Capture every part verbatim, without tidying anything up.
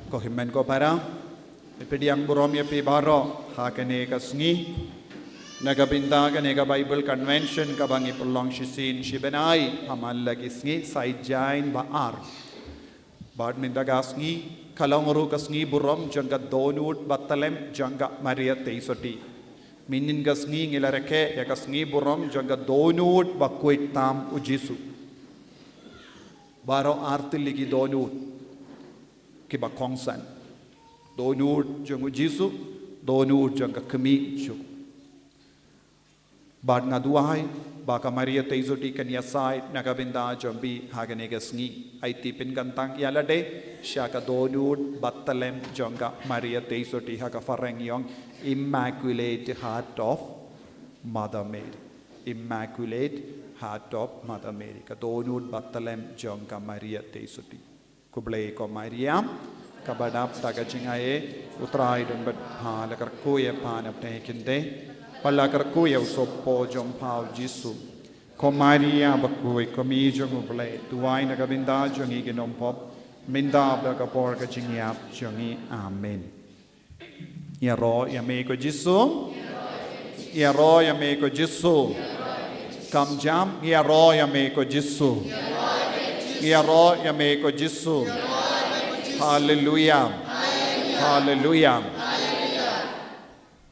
Ko hynmen ko para, pdiang burom ïa phi baroh ha kane ka sngi, na ka bynta kane ka Bible Convention kaba ngi pynlong shisien shibnai ha man la ki sngi, Saitjaiñ ba ar. Bad mynta ka sngi ka long ruh ka sngi burom jong ka dohnud bathylliem jong ka Maria Theisotti. Mynhynnin ka sngi ngi la rakhe ïa ka sngi burom jong ka dohnud bakhuid tam u Jisu. Baroh ar tylli ki dohnud kiba kongsan. Dohnud jong u Jisu, dohnud jong ka kmie jong u. Bad nga duwai ba ka Maria Theisotti kan ïasaid na ka bynta jong phi ha kane ka sngi. Aiti pynkyntang ïa lade sha ka dohnud bathylliem jong ka Maria Theisotti, ha ka phareng ong Immaculate Heart of Mother Mary. Immaculate Heart of Mother Mary, ka dohnud bathylliem jong ka Maria Theisotti. Khublei ko Maria, kaba dap da ka jingai, U Trai u don bad pha. La kyrkhu ïa pha na pdeng ki kynthei, bad la kyrkhu ïa u sohpop jong pha u Jisu. Ko Maria bakhuid, ko Kmie jong U Blei, duwai na ka bynta jong ngi ki nongpop, mynta bad ha ka por ka jingïap jong ngi. Amen. Ïaroh ïa me ko Jisu. Ïaroh ïa me ko Jisu. Kam jam, ïaroh ïa me ko Jisu. Ïaroh ïa me ko Jisu. Haleluya. Haleluya.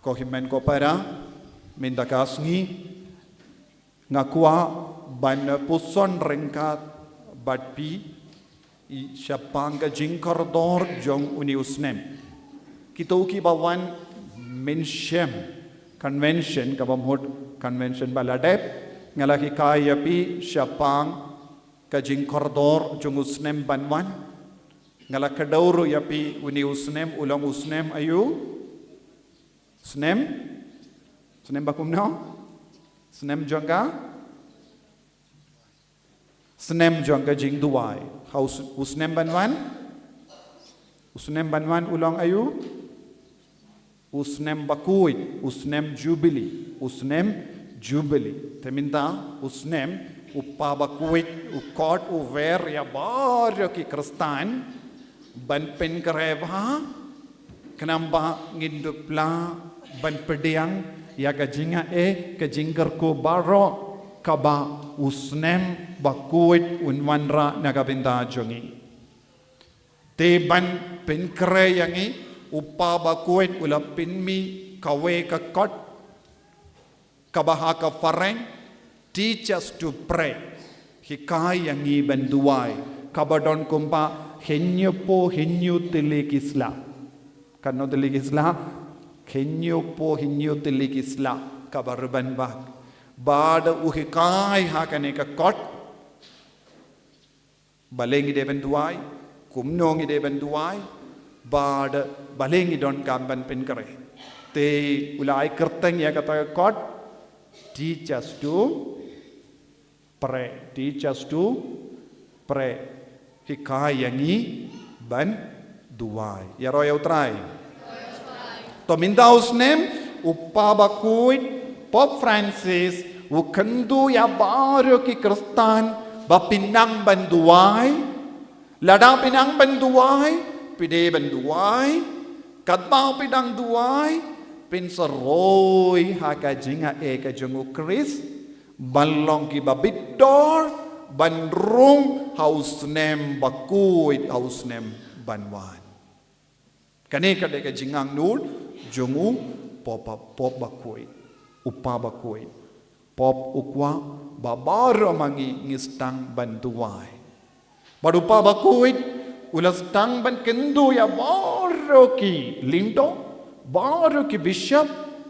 Ko hynmen ko para, mynta ka sngi nga kwah ban puson ryngkat bad phi shaphang ka jingkordor jong une u snem. Kito kiba wan mynshem convention, kaba mut convention ba la dep, nga la hikai ïa phi shaphang ka jingkordor jong u snem ban wan. Nga la kdew ruh ïa phi, une u snem u long u snem aïu? Snem? Snem ba kumno? Snem jong ka? Snem jong ka jingduwai. Ha u s-, u snem ban wan? U snem ban wan u long aïu? U snem bakhuid, u snem Jubili, u snem Jubili. Te mynta u snem, u Kpa bakhuid u khot u wer ïa baroh ki Khristan ban pynkhreh bha, khnang ba ngin dup lah ban pdiang ïa ka jingai, ka jingkyrkhu baroh kaba u snem bakhuid un wanrah na ka bynta jong ngi. Te ban pynkhreh ïa ngi, u Kpa bakhuid u la pynmih kawei ka kot kaba ha ka phareng, teach us to pray. Hikai ïa ngi ban duwai. Kaba don kumba hynñiewphew hynñiew tylli ki sla. Katno tylli ki sla? Hynñiewphew hynñiew tylli ki sla kaba ruh ban bak. Bad u hikai ha kane ka kot balei ngi dei ban duwai, kumno ngi dei ban duwai, bad balei ngi donkam ban pynkhreh. Te u la ai kyrteng ïa kata ka kot, teach us to pray, teach us to pray. Hikai ïa ngi ban duwai. Ïaroh ïa U Trai. To mynta u snem, u Kpa bakhuid, Pope Francis, u kyntu ïa baroh ki Khristan ba phin nang ban duwai. Lada phi nang ban duwai, phi dei ban duwai. Katba phi dang duwai, phin sa roi ha ka jingai ka jong u Khrist ban long kiba bit dor, ban rung ha u snem bakhuid, ha u snem ban wan. Kane ka dei ka jingangnud jong u Pope, Pope bakhuid, u Kpa bakhuid. Pope u kwah ba baroh ma ngi ngi sdang ban duwai. Bad u Kpa bakhuid u la sdang ban kyntu ïa baroh ki lyngdoh, baroh ki bishop,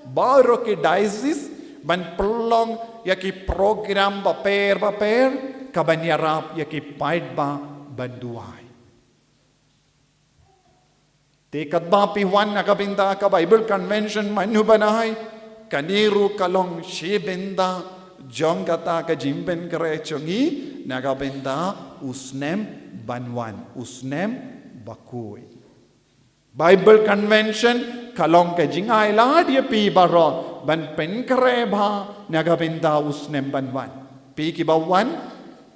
baroh ki diocese, ban pynlong ïa ki program bapher bapher kaban ïarap ïa ki paidbah ban duwai. Te katba phi wan na ka bynta ka Bible Convention mynhynnin u bnai, kane ruh ka long shi bynta jong kata ka jingpynkhreh jong ngi na ka bynta u snem ban wan, u snem bakhuid. Bible Convention ka long ka jingai lad ïa phi baroh ban pynkhreh bha na ka bynta u snem ban wan. Phi kiba wan,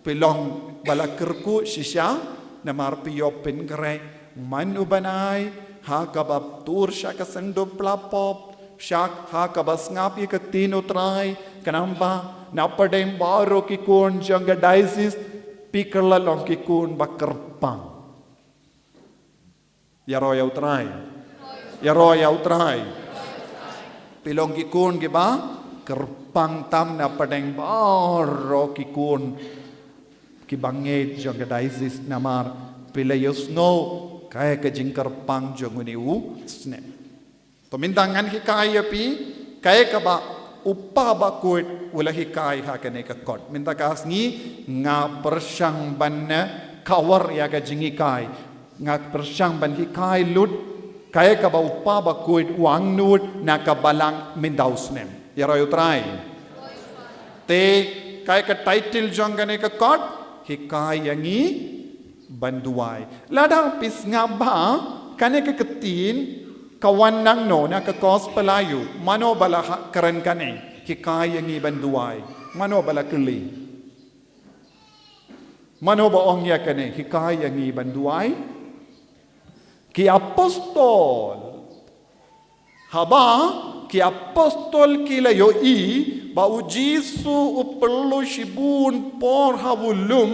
phi long ba la kyrkhu shisha, namar phi ïoh pynkhreh Man u ban ai ha kaba tur sha ka synduk pla pop, sha ha kaba sngap ïa ka ktien U Trai, khnang ba na pdeng baroh ki khun jong ka diocese, phi kylla long ki khun ba kyrpang. Ïaroh ïa U Trai. Ïaroh ïa U Trai. Phi long ki khun kiba kyrpang tam na pdeng baroh ki khun kiba ngeit jong ka diocese, namar phi la ïohsngew kaei ka jingkyrpang jong une u snem. To mynta ngan hikai ïa phi kaei kaba u Kpa Bakhuid u la hikai ha kane ka kot. Mynta ka sngi nga pyrshang ban cover ïa ka jinghikai. Nga pyrshang ban hikai lut kaei kaba u Kpa Bakhuid u angnud na ka balang mynta u snem. Ïaroh ïa U Trai. Te kaei ka title jong kane ka kot? Hikai ïa ngi ban duwai. Lada phi sngap ba kane ka ktien ka wan nangno, na ka gospel aïu? Mano ba la ha-, kren kane, hikai ïa ngi ban duwai? Mano ba la kylli? Mano ba ong ïa kane, hikai ïa ngi ban duwai? Ki apostol. Haba ki apostol ki la ïohi ba u Jisu u pynlut shibun por ha u lum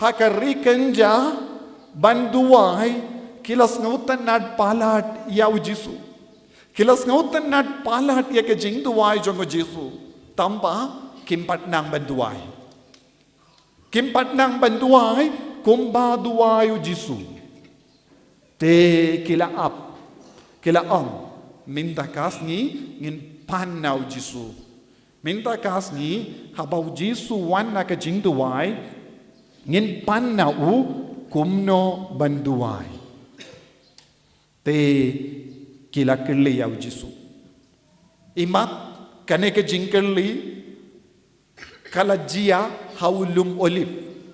ha ka ri kynja ban duwai, ki la sngewtynnad palat ïa u Jisu. Ki la sngewtynnad palat ïa ka jingduwai jong u Jisu. Tangba kim pat nang ban duwai. Kim pat nang ban duwai kumba duwai u Jisu. Te ki la ap, ki la ong, mynta ka sngi ngin pan na u Jisu. Mynta ka sngi haba u Jisu wan na ka jingduwai, ngin pan na u kumno ban duwai. Te ki la kylli ïa u Jisu. Imat kane ka jingkylli ka la jia ha u lum Olive.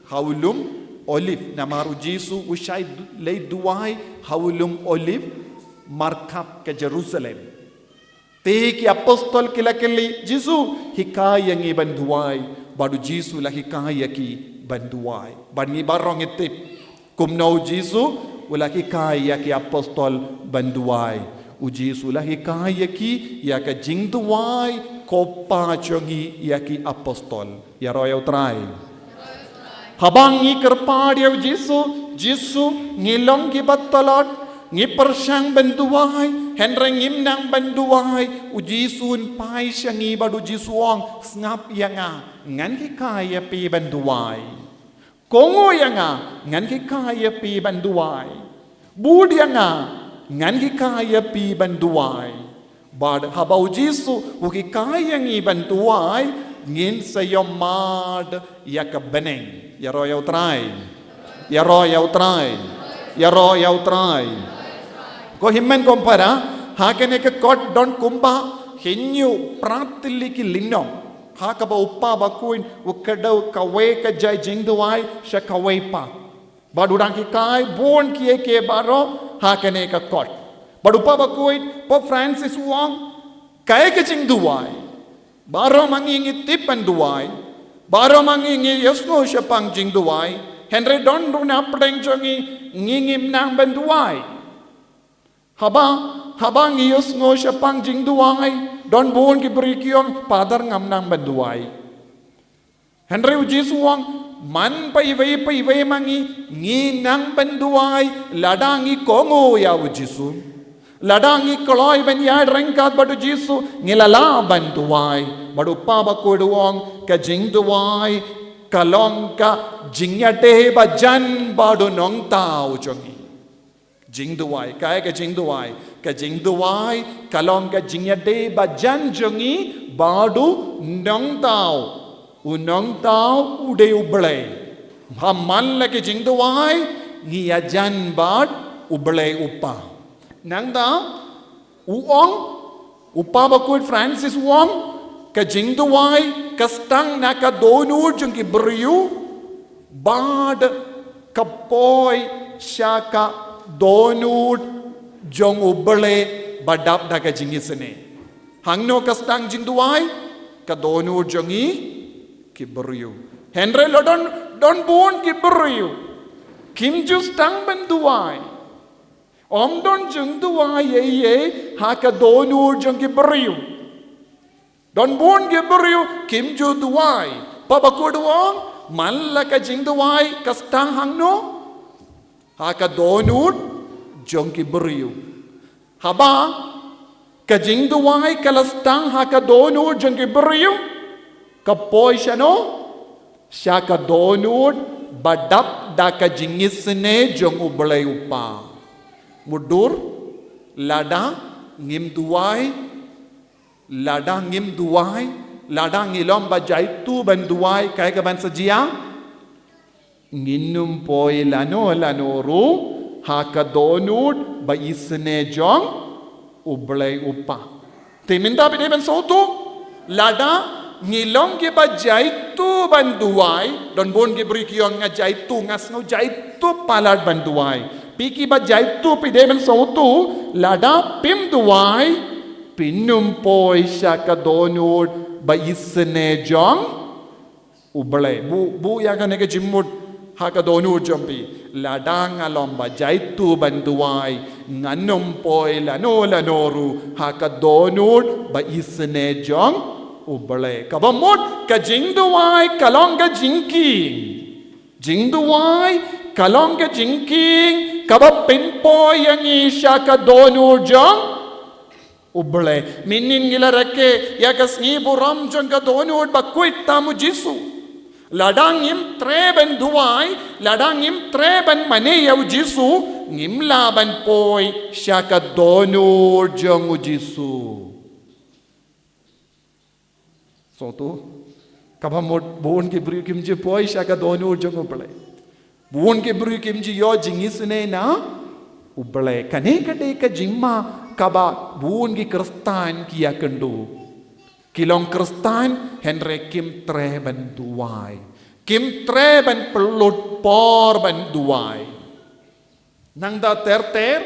Ha u lum Olive. Namar u Jisu u shait du-, leit duwai ha u lum Olive markhap ka Jerusalem. Te ki apostol ki la kylli, Jisu, hikai ïa ngi ban duwai. Bad u Jisu la hikai ïa ki ban duwai. Bad ngi baroh ngi tip kumno u Jisu u la hikai ïa ki apostol ban duwai. U Jisu u la hikai ïa ki ïa ka jingduwai ko Pa jong ngi ïa ki apostol. Ïaroh ïa U Trai. Haba ngi kyrpad ïa u Jisu, Jisu, ngi long kiba tlot, ngi pyrshang ban duwai, hynrei ngim nang ban duwai, u Jisu un phai sha ngi bad u Jisu u ong, sngap ïa nga, ngan hikai ïa phi ban duwai. Kohnguh ïa nga, ngan hikai ïa phi ban duwai. Bud ïa nga, ngan hikai ïa phi ban duwai. Bad haba u Jisu u hikai ïa ngi ban duwai, ngin sa ïohmad ïa ka bneng. Ïaroh ïa U Trai. Ïaroh ïa U Trai. Ïaroh ïa U Trai. Ko hynmen ko para, ha kane ka kot don kumba hynñiew phra tylli ki lynnong. Ha kaba u Kpa Bakhuid u kdew kawei ka jait jingduwai sha kawei pat. Bad u dang hikai bun kiei kiei baroh ha kane ka kot. Bad u Kpa Bakhuid, Pope Francis u ong, kaei ka jingduwai? Baroh ma ngi ngi tip ban duwai. Baroh ma ngi ngi ïohsngew shaphang jingduwai. Hynrei don ruh na pdeng jong ngi ngi ngim nang ban duwai. Haba, haba ngi ïohsngew shaphang jingduwai, don bun ki briew ki ong, Father, ngam nang ban duwai. Hynrei u Jisu u ong, man pha iwei pa iwei ma ngi, ngi nang ban duwai, lada ngi kohnguh ïa u Jisu. Lada ngi kloi ban ïaid ryngkat bad u Jisu, ngi la lah ban duwai. Bad u Kpa Bakhuid u ong, ka jingduwai ka long ka jingïadei bajan bad u Nongthaw jong ngi. Jingduwai, kaei ka jingduwai? Ka jingduwai ka long ka jingïadei bajan jong ngi bad u Nongthaw. U Nongthaw u dei U Blei. Ha man la ka jingduwai ngi ïajan bad U Blei U Kpa. Nangta u ong, u Kpa Bakhuid Francis u ong, ka jingduwai ka sdang na ka dohnud jong ki briew bad ka poi sha ka dohnud jong U Blei ba dap da ka jingisynei. Hangno ka sdang jingduwai? Ka dohnud jong ngi ki briew. Hynrei la don, don bun ki briew kim ju sdang ban duwai. Ym don jingduwai ei ei ha ka dohnud jong ki briew. Don bun ki briew kim ju duwai. Paw Bakhuid u ong, man la ka jingduwai ka sdang hangno? Ha ka dohnud jong ki briew. Haba ka jingduwai ka la sdang ha ka dohnud jong ki briew, ka poi shano? Sha ka dohnud ba dap da ka jingisynei jong U Blei U Kpa. Mutdur, lada ngim duwai, lada ngim duwai, lada ngi long ba jaituh ban duwai, kaei kaban sa jia? Ngin ym poi lano lano ruh ha ka dohnud ba isynei jong U Blei U Kpa. Te mynta phi dei ban sngewthuh, lada ngi long kiba jaituh ban duwai, don bun ki briew ki ong nga jaituh, nga sngew jaituh palat ban duwai. Phi kiba jaituh phi dei ban sngewthuh, lada phim duwai, phin ym poi sha ka dohnud ba isynei jong U Blei. Buh, buh ïa kane ka jingmut ha ka dohnud jong phi. Lada nga long ba jaituh ban duwai, ngan ym poi lano lano ruh ha ka dohnud ba isynei jong U Blei. Kaba mut, ka jingduwai ka long ka jingkieng. Jingduwai ka long ka jingkieng kaba pynpoi ïa ngi sha ka dohnud jong U Blei. Mynhynnin ngi la rakhe ïa ka sngi burom jong ka dohnud bakhuid tam u Jisu. Lada ngim treh ban duwai, lada ngim treh ban mane ïa u Jisu, ngim lah ban poi sha ka dohnud jong u Jisu. Sngewthuh, kaba mut bun ki briew kim ju poi sha ka dohnud jong U Blei. Bun ki briew kim ju ïoh jingisynei na U Blei. Kane ka dei ka jingma kaba bun ki Khristan ki ïakynduh. Ki long Khristan hynrei kim treh ban duwai. Kim treh ban pynlut por ban duwai. Nangta ter ter,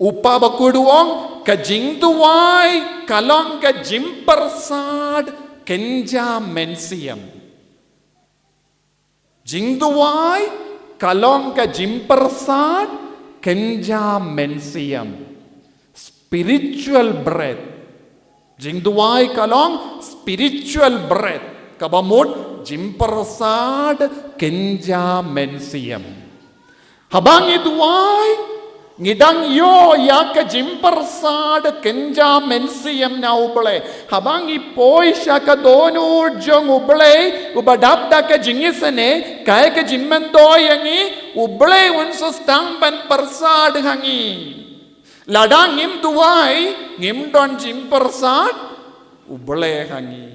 u Paw Bakhuid u ong, ka jingduwai ka long ka jingpyrsad kynja mynsiem. Jingduwai ka long ka jingpyrsad kynja mynsiem. Spiritual bread. Jingduwai ka long spiritual bread. Kaba mut jingpyrsad kynja mynsiem. Haba ngi duwai, ngi dang ïoh ïa ka jingpyrsad kynja mynsiem na U Blei. Haba ngi poi sha ka dohnud jong U Blei, uba dap da ka jingisynei, kaei ka jingmyntoi ïa ngi, U Blei un sa sdang ban pyrsad ha ngi. Lada ngim duwai, ngim don jingpyrsad U Blei ha ngi.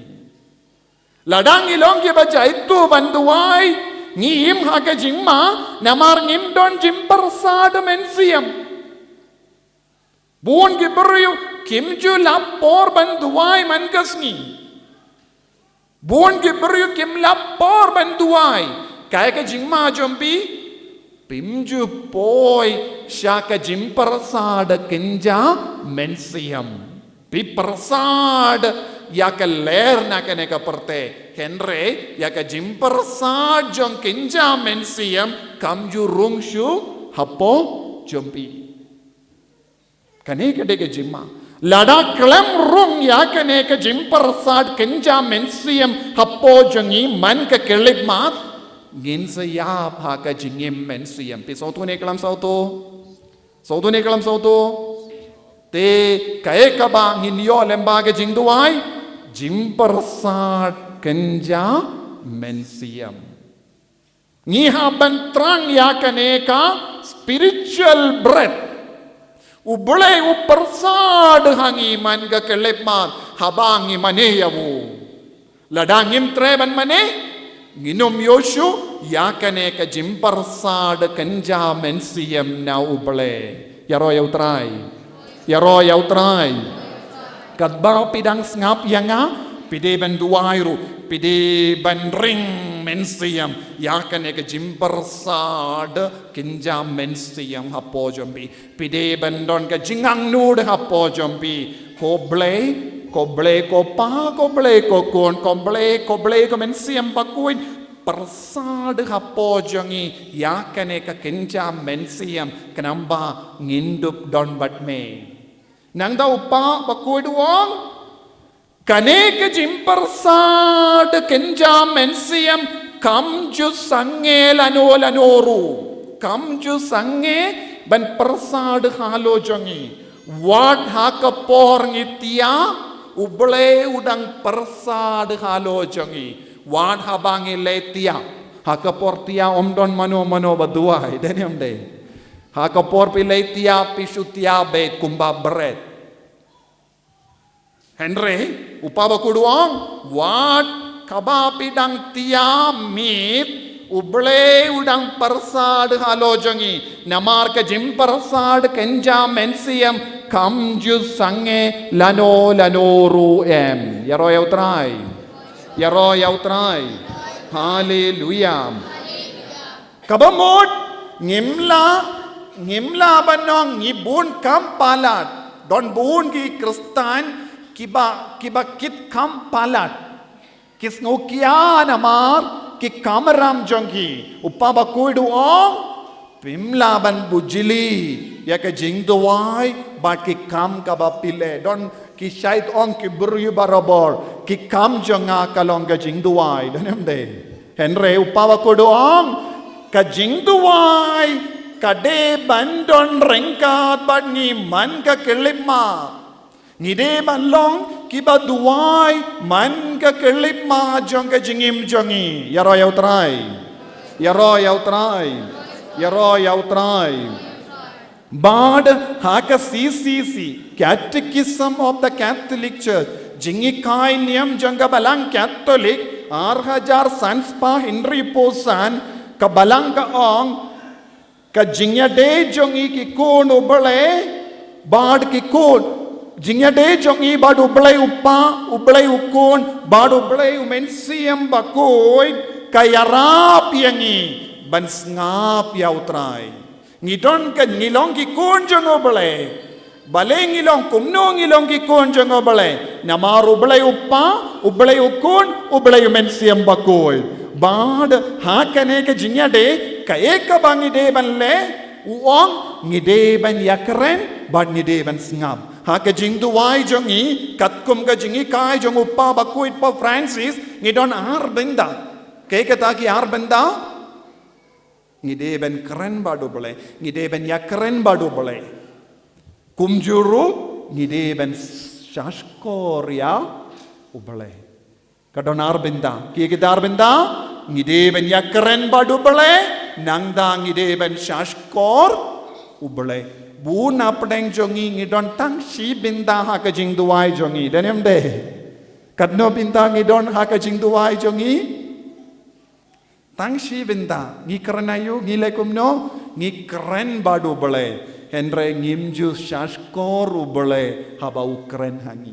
Lada ngi long kiba jaituh ban duwai, ngi im ha ka jingma, namar ngim don jingpyrsad mynsiem. Bun ki briew kim ju lap por ban duwai man ka sngi. Bun ki briew kim lap por ban duwai. Kaei ka jingma jong phi? Phim ju poi sha ka jingpyrsad kynja mynsiem. Phi pyrsad ïa ka lyer na kane ka pyrthei. Hynrei ïa ka jingpyrsad jong kynja mynsiem kam ju rung shuh hapoh jong phi. Kane ka dei ka jingma. Lada khlem rung ïa kane ka jingpyrsad kynja mynsiem hapoh jong ngi man ka khyllipmat, ngin sa ïap ha ka jingim mynsiem. Phi sngewthuh ne khlem sngewthuh? Sngewthuh ne khlem sngewthuh? Te kaei kaba ngin ïoh lyngba ka jingduwai? Jingpyrsad kynja mynsiem. Ngi hap ban thrang ïa kane ka spiritual bread. U Blei u pyrsad ha ngi man ka khyllipmat haba ngi mane ïa u. Lada ngim treh ban mane, ngin ym ïoh shuh ïa kane ka jingpyrsad kynja mynsiem na U Blei. Ïaroh ïa U Trai. Ïaroh ïa U Trai. Katba phi dang sngap ïa nga, phi dei ban duwai ruh, phi dei ban ring mynsiem ïa kane ka jingpyrsad kynja mynsiem hapoh jong phi. Phi dei ban don ka jingangnud hapoh jong phi. Ko Blei, ko Blei ko Pa, ko Blei ko Khun, ko Blei, ko Blei ko Mynsiem Bakhuid. Pyrsad ha pdeng jong ngi ïa kane ka kynja mynsiem, khnang ba ngin dup don bad me. Nangta u Kpa bakhuid u ong, kane ka jingpyrsad kynja mynsiem kam ju sangeh lano lano ruh. Kam ju sangeh ban pyrsad halor jong ngi. Wat ha ka por ngi thiah, U Blei u dang pyrsad halor jong ngi. Wat haba ngi leit thiah. Ha ka por thiah ym don mano mano ba duwai, dei ne ym dei? Ha ka por phi leit thiah, phi shu thiah beit kumba bret. Hynrei u Kpa bakhuid u ong, wat haba phi dang thiah miet, U Blei u dang pyrsad halor jong ngi. Namar ka jingpyrsad kynja mynsiem kam ju sangeh lano lano ruh em. Ïaroh ïa U Trai. Ïaroh ïa U Trai. Haleluia. Kaba mut, ngim lah, ngim lah ban ong ngi bun kam palat. Don bun ki Khristan kiba, kiba kit kam palat. Ki sngewkhia namar ki kamram jong ki. U Kpa bakhuid u ong, phim lah ban bujli ïa ka jingduwai bad ki kam kaba phi leh. Don ki shait ong ki briew barabor, ki kam jong nga ka long ka jingduwai, dei ne ym dei? Hynrei u Kpa bakhuid u ong, ka jingduwai ka dei ban don ryngkat bad ngi man ka khyllipmat. Ngi dei ban long kiba duwai man ka khyllipmat jong ka jingim jong ngi. Ïaroh ïa U Trai. Ïaroh ïa U Trai. Ïaroh ïa U Trai. Bad ha ka C C C, Catechism of the Catholic Church, Jinghikai Niam jong ka Balang Katholik, ar hajar san spah hynriewphew san, ka Balang ka ong, ka jingïadei jong ngi ki khun U Blei bad ki khun, jingïadei jong ngi bad U Blei U Kpa, U Blei U Khun bad U Blei U Mynsiem Bakhuid, ka ïarap ïa ngi ban sngap ïa U Trai. Ngi don ka, ngi long ki khun jong U Blei. Balei ngi long kumno, ngi long ki khun jong U Blei? Namar U Blei U Kpa, U Blei U Khun, U Blei U Mynsiem Bakhuid. Bad ha kane ka jingïadei, kaei kaba ngi dei ban leh, u ong, ngi dei ban ïakren bad ngi dei ban sngap. Ha ka jingduwai jong ngi, katkum ka jinghikai jong u Kpa Bakhuid Pope Francis, ngi don ar bynta. Kaei kata ki ar bynta? Ngi dei ban kren bad U Blei, ngi dei ban ïakren bad U Blei. Kumjuh ruh ngi dei ban shahshkor ïa U Blei. Ka don ar bynta, kiei kita ar bynta? Ngi dei ban ïakren bad U Blei, nangta ngi dei ban shahshkor U Blei. Bun na pdeng jong ngi ngi don tang shi bynta ha ka jingduwai jong ngi, dei ne ym dei? Katno bynta ngi don ha ka jingduwai jong ngi? Tang shi bynta, ngi kren aïu, ngi leh kumno, ngi kren bad U Blei, hynrei ngim ju shahshkor U Blei haba u kren ha ngi.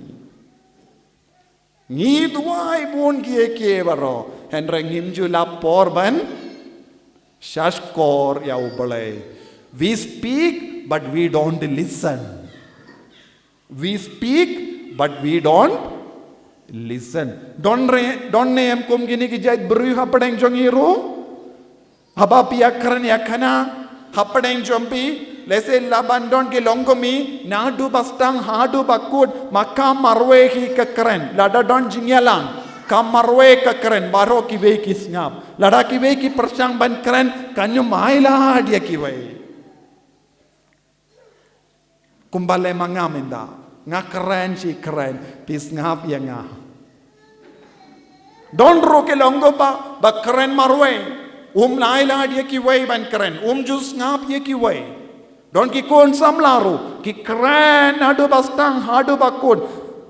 Ngi duwai bun kiei kiei baroh, hynrei ngim ju lap por ban shahshkor ïa U Blei. We speak, but we don't listen. We speak, but we don't listen. Don re, don ne em kum kine ki jait briew hapdeng jong ngi ruh? Haba phi ïakren ïakhana hapdeng jong phi, lehse lah ban don ki longkmie, naduh ba sdang haduh ba kut, ma kam marwei hi ka kren, lada don jingïalang, kam marwei ka kren, baroh kiwei ki sngap. Lada kiwei ki pyrshang ban kren, kan ym ailad ïa kiwei. Kumba leh ma nga mynta, nga kren shi kren, phi sngap ïa nga. Don ruh ki longkmie ba, ba kren marwei, um ailad ïa kiwei ban kren, um ju sngap ïa kiwei. Don ki khun samla ruh, ki kren naduh ba sdang haduh ba kut,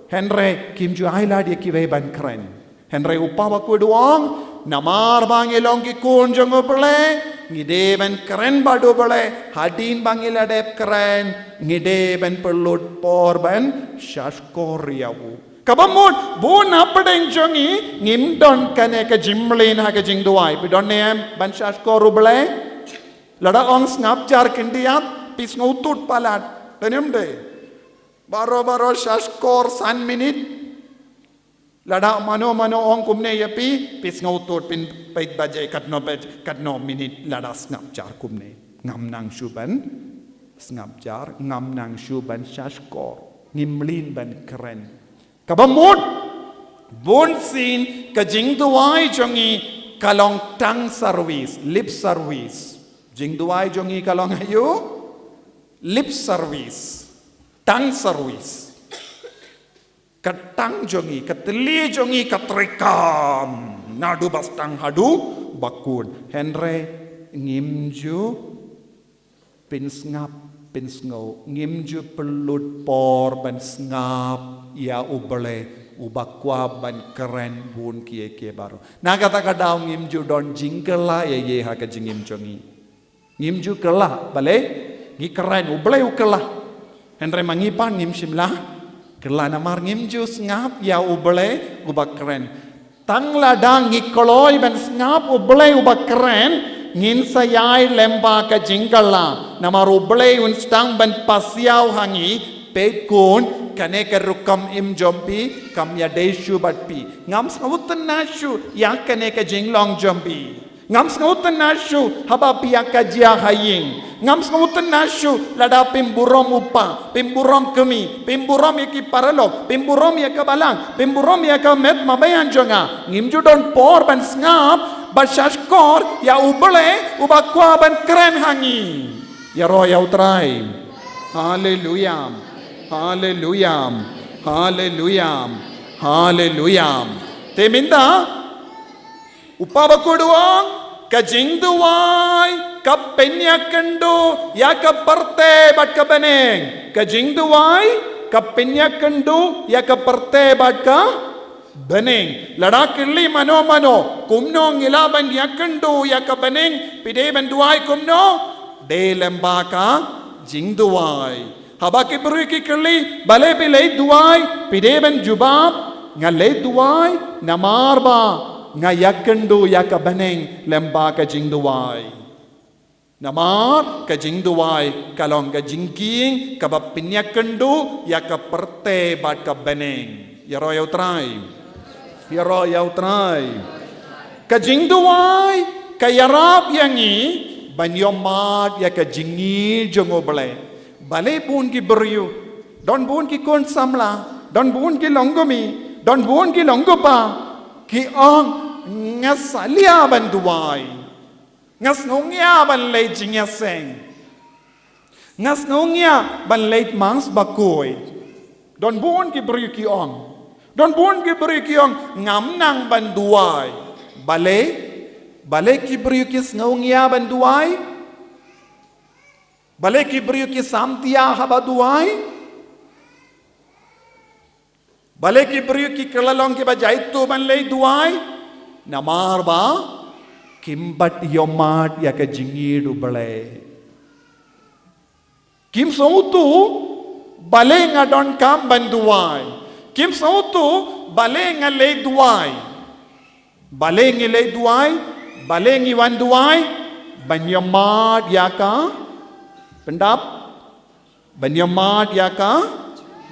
hynrei kim ju ailad ïa kiwei ban kren. Hynrei u Kpa Bakhuid u ong, namar ba ngi long ki khun jong U Blei, ngi dei ban kren bad U Blei, hadien ba ngi la dep kren, ngi dei ban pynlut por ban shahshkor ïa u. Kaba mut, bun hapdeng jong ngi, ngim don kane ka jingmlien ha ka jingduwai. Phi don ne em ban shahshkor U Blei? Lada ong sngap jar khyndiat, phi sngewthuh palat. Dei ne ym dei? Baroh baroh shahshkor san minit. Lada mano mano ong kumne ïa phi, phi sngewthuh, phin peit ba jai katno baj, katno minit lada sngap jar kumne. Ngam nang shu ban sngap jar, ngam nang shu ban shahshkor. Ngim mlien ban kren. Kaba mut, bunsien ka jingduwai jong ngi ka long tongue service, lip service. Jingduwai jong ngi ka long aïu? Lip service, tongue service. Ka tongue jong ngi, ka tylli jong ngi ka treikam naduh ba sdang haduh ba kut. Hynrei ngim ju pynsngap, pynsngew, ngim ju pynlut por ban sngap ïa U Blei uba kwah ban kren bun kiei kiei baroh. Na kata ka daw ngim ju don jingkylla ïa ïa ha ka jingim jong ngi. Ngim ju kylla, balei? Ngi kren, U Blei u kylla. Hynrei ma ngi pat ngim shym la kylla namar ngim ju sngap ïa U Blei uba kren. Tang lada ngi kloi ban sngap U Blei uba kren, ngin sa ïai lem bad ka jingkylla. Namar U Blei un sdang ban pasiaw ha ngi, peit khun, kane ka rukom im jong phi kam ïadei shuh bad phi. Ngam sngewtynnat shuh ïa kane ka jinglong jong phi. Ngam sngewtynnat shuh haba phi ïa ka jia ha ïing. Ngam sngewtynnat shuh lada phim burom u pa, phim burom kmie, phim burom ïa ki paralok, phim burom ïa ka balang, phim burom ïa ka met mabiang jong nga. Ngim ju don por ban sngap bad shahshkor ïa U Blei uba kwah ban kren ha ngi. Ïaroh ïa U Trai. Haleluya. Haleluya. Haleluya. Haleluya. Te mynta U Pabakhuid u ong, ka jingduwai ka pynïakynduh ïa ka pyrthei bad ka bneng. Ka jingduwai ka pynïakynduh ïa ka pyrthei bad ka bneng. Lada kylli mano mano, kumno ngi lah ban ïakynduh ïa ka bneng, phi dei ban duwai kumno? Dei lem bad ka jingduwai. Haba ki briew ki kylli, balei phi leit duwai, phi dei ban jubab, nga leit duwai namar ba nga ïakynduh ïa ka bneng lem bad ka jingduwai. Namar ka jingduwai ka long ka jingkieng kaba pynïakynduh ïa ka pyrthei bad ka bneng. Ïaroh ïa U Trai. Ïaroh ïa U Trai. Ka jingduwai ka ïarap ïa ngi ban ïohmad ïa ka jingïeit jong U Blei. Balei bun ki briew, don bun ki khun samla, don bun ki longkmie, don bun ki longkpa ki ong, nga salia ban duwai. Nga sngewngia ban leit jingïaseng. Nga sngewngia ban leit Mass bakhuid. Don bun ki briew ki ong. Don bun ki briew ki ong, ngam nang ban duwai. Balei? Balei ki briew ki sngewngia ban duwai? Balei ki briew ki samthiah haba duwai? Balei ki briew ki kylla long kiba jaituh ban leit duwai? Namar ba kim pat ïohmad ïa ka jingïeit U Blei. Kim sngewthuh balei nga donkam ban duwai. Kim sngewthuh balei nga leit duwai. Balei ngi leit duwai, balei ngi wan duwai? Ban ïohmad ïa ka, pyndap, ban ïohmad ïa ka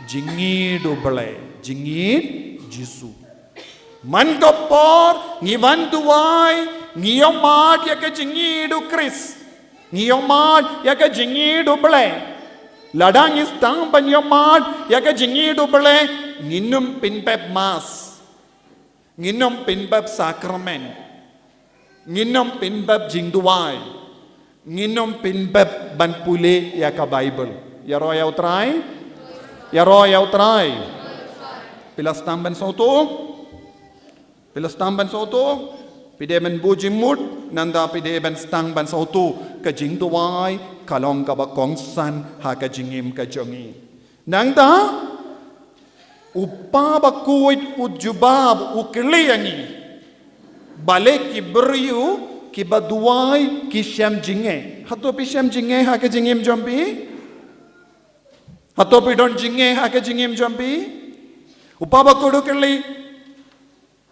jingïeit U Blei, jingïeit Jisu. Man ka por ngi wan duwai, ngi ïohmad ïa ka jingïeit U Khrist. Ngi ïohmad ïa ka jingïeit U Blei. Lada ngi sdang ban ïohmad ïa ka jingïeit U Blei, ngin ym pynbeit Mass. Ngin ym pynbeit sakramen. Ngin ym pynbeit jingduwai. Ngin ym pynbeit ban pule ïa ka Baibl. Ïaroh ïa U Trai. Ïaroh ïa U Trai. Phi la sdang ban sngewthuh? Phi la sdang ban sngewthuh? Phi dei ban buh jingmut, nangta phi dei ban sdang ban sngewthuh. Ka jingduwai ka long kaba kongsan ha ka jingim ka jong ngi. Nangta, U Pabakhuid u jubab, u kylli ïa ngi. Balei ki briew kiba duwai ki shem jingeh? Hato phi shem jingeh ha ka jingim jong phi? Hato phi don jingeh ha ka jingim jong phi? U Pabakhuid u kylli.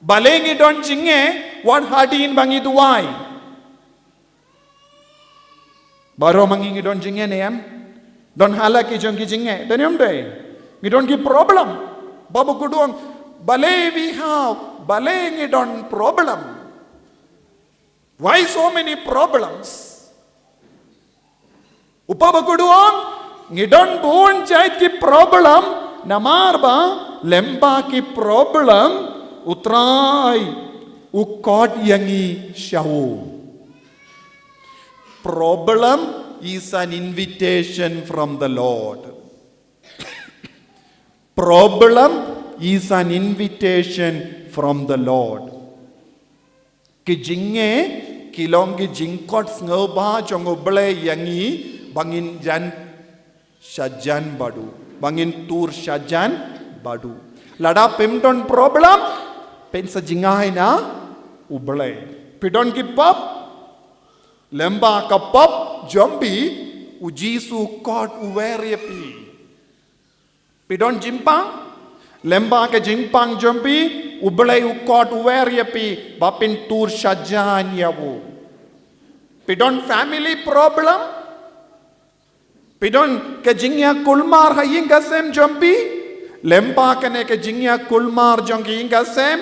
Balei ngi don jingeh wat hadien ba ngi duwai? Baroh ma ngi ngi don jingeh ne em? Don ha la ki jong ki jingeh, don ne em dei? Ngi don ki problem. Pabakhuid u ong, Balei we have, balei ngi don problem? Why so many problems? U Papa Bakhuid u ong, ngi don bun jait ki problem, namar ba lymba ki problem U Trai u khot ïa ngi sha u. Problem is an invitation from the Lord. Problem is an invitation from the Lord. Ki jingeh ki long ki jingkhot sngewbha jong U Blei ïa ngi ba ngin jan shajan bad u, ba ngin tur shajan bad u. Lada phim don problem, phin sa jngai na U Blei. Phi don ki pop, lymba ka pop jong phi, U Jisu u khot u wer ïa phi. Phi don jingpang, lymba ka jingpang jong phi, U Blei u khot u wer ïa phi ba phin tur shajan ïa u. Phi don family problem, phi don ka jingïakulmar ha ïing ka sem jong phi, lymba kane ka jingïakulmar jong ka ïing ka sem,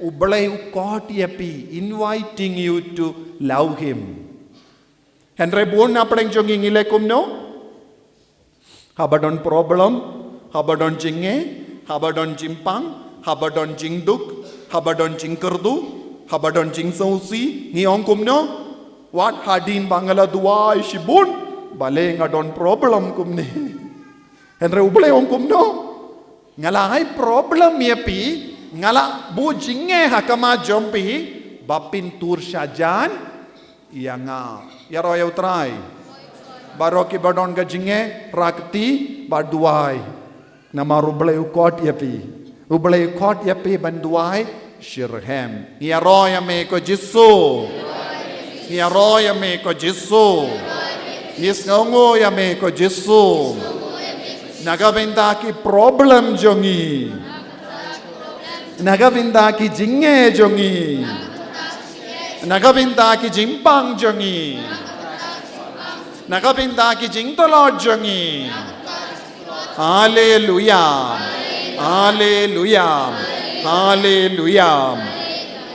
U Blei u khot ïa phi, inviting you to love him. Hynrei bun na pdeng jong ngi, ngi leh kumno? Haba don problem, haba don jingeh, haba don jingpang, haba don jingduk, haba don jingkyrduh, haba don jingsngewsih, ngi ong kumno? Wat hadien ba nga la duwai shibun, balei nga don problem kumne. Hynrei U Blei u ong kumno? Nga la ai problem ïa phi, nga la buh jingeh ha khmat jong phi, ba phin tur shajan ïa nga. Ïaroh ïa U Trai. Baroh kiba don ka jingeh, rah kti bad duwai. Namar U Blei u khot ïa phi. U Blei u khot ïa phi ban duwai shitrhem. Ngi ïaroh ïa me ko Jisu. Ngi ïaroh ïa me ko Jisu. Ngi sngewnguh ïa me ko Jisu. Na ka bynta ki problem jong ngi. Na ka bynta ki jingeh jong ngi. Na ka bynta ki jingpang jong ngi. Na ka bynta ki jingtlot jong ngi. Haleluya. Haleluya. Haleluya.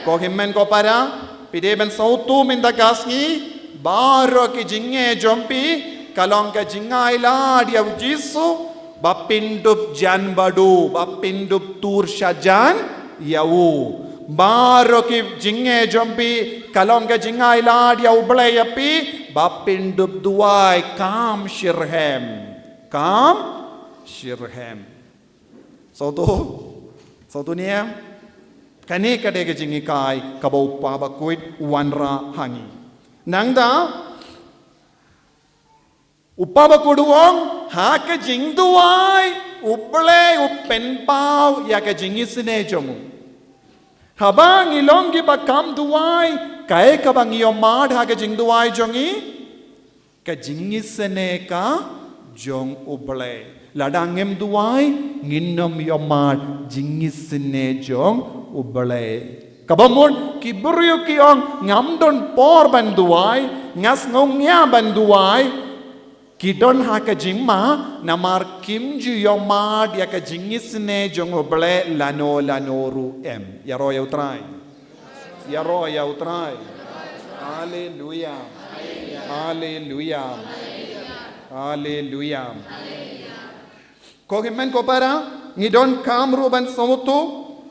Ko hynmen ko para, phi dei ban sngewthuh mynta ka sngi, baroh ki jingeh jong phi, ka long ka jingailad ïa U Jisu, ba phin dup jan bad u, ba phin dup tur shajan ïa u. Baroh ki jingeh jong phi, ka long ka jingailad ïa U Blei ïa phi, ba phin dup duwai kham shitrhem. Kham shitrhem. Sngewthuh, sngewthuh ne em? Kane ka dei ka jinghikai kaba U Papa Bakhuid u wanrah ha ngi. Nangta, U Papa Bakhuid u ong, ha ka jingduwai, U Blei u pynpaw ïa ka jingisynei jong u. Haba ngi long kiba kham duwai, kaei kaba ngi ïohmad ha ka jingduwai jong ngi? Ka jingisynei ka jong U Blei. Lada ngim duwai, ngin ym ïohmad jingisynei jong U Blei. Kaba mut ki briew ki ong, ngam don por ban duwai, nga sngew ngiah ban duwai. Ki don ha ka jingma, namar kim ju ïohmad ïa ka jingisynei jong U Blei lano lano ruh em. Ïaroh ïa U Trai. Ïaroh ïa U Trai. Haleluya. Haleluya. Haleluya. Ko hynmen ko para, ngi donkam ruh ban sngewthuh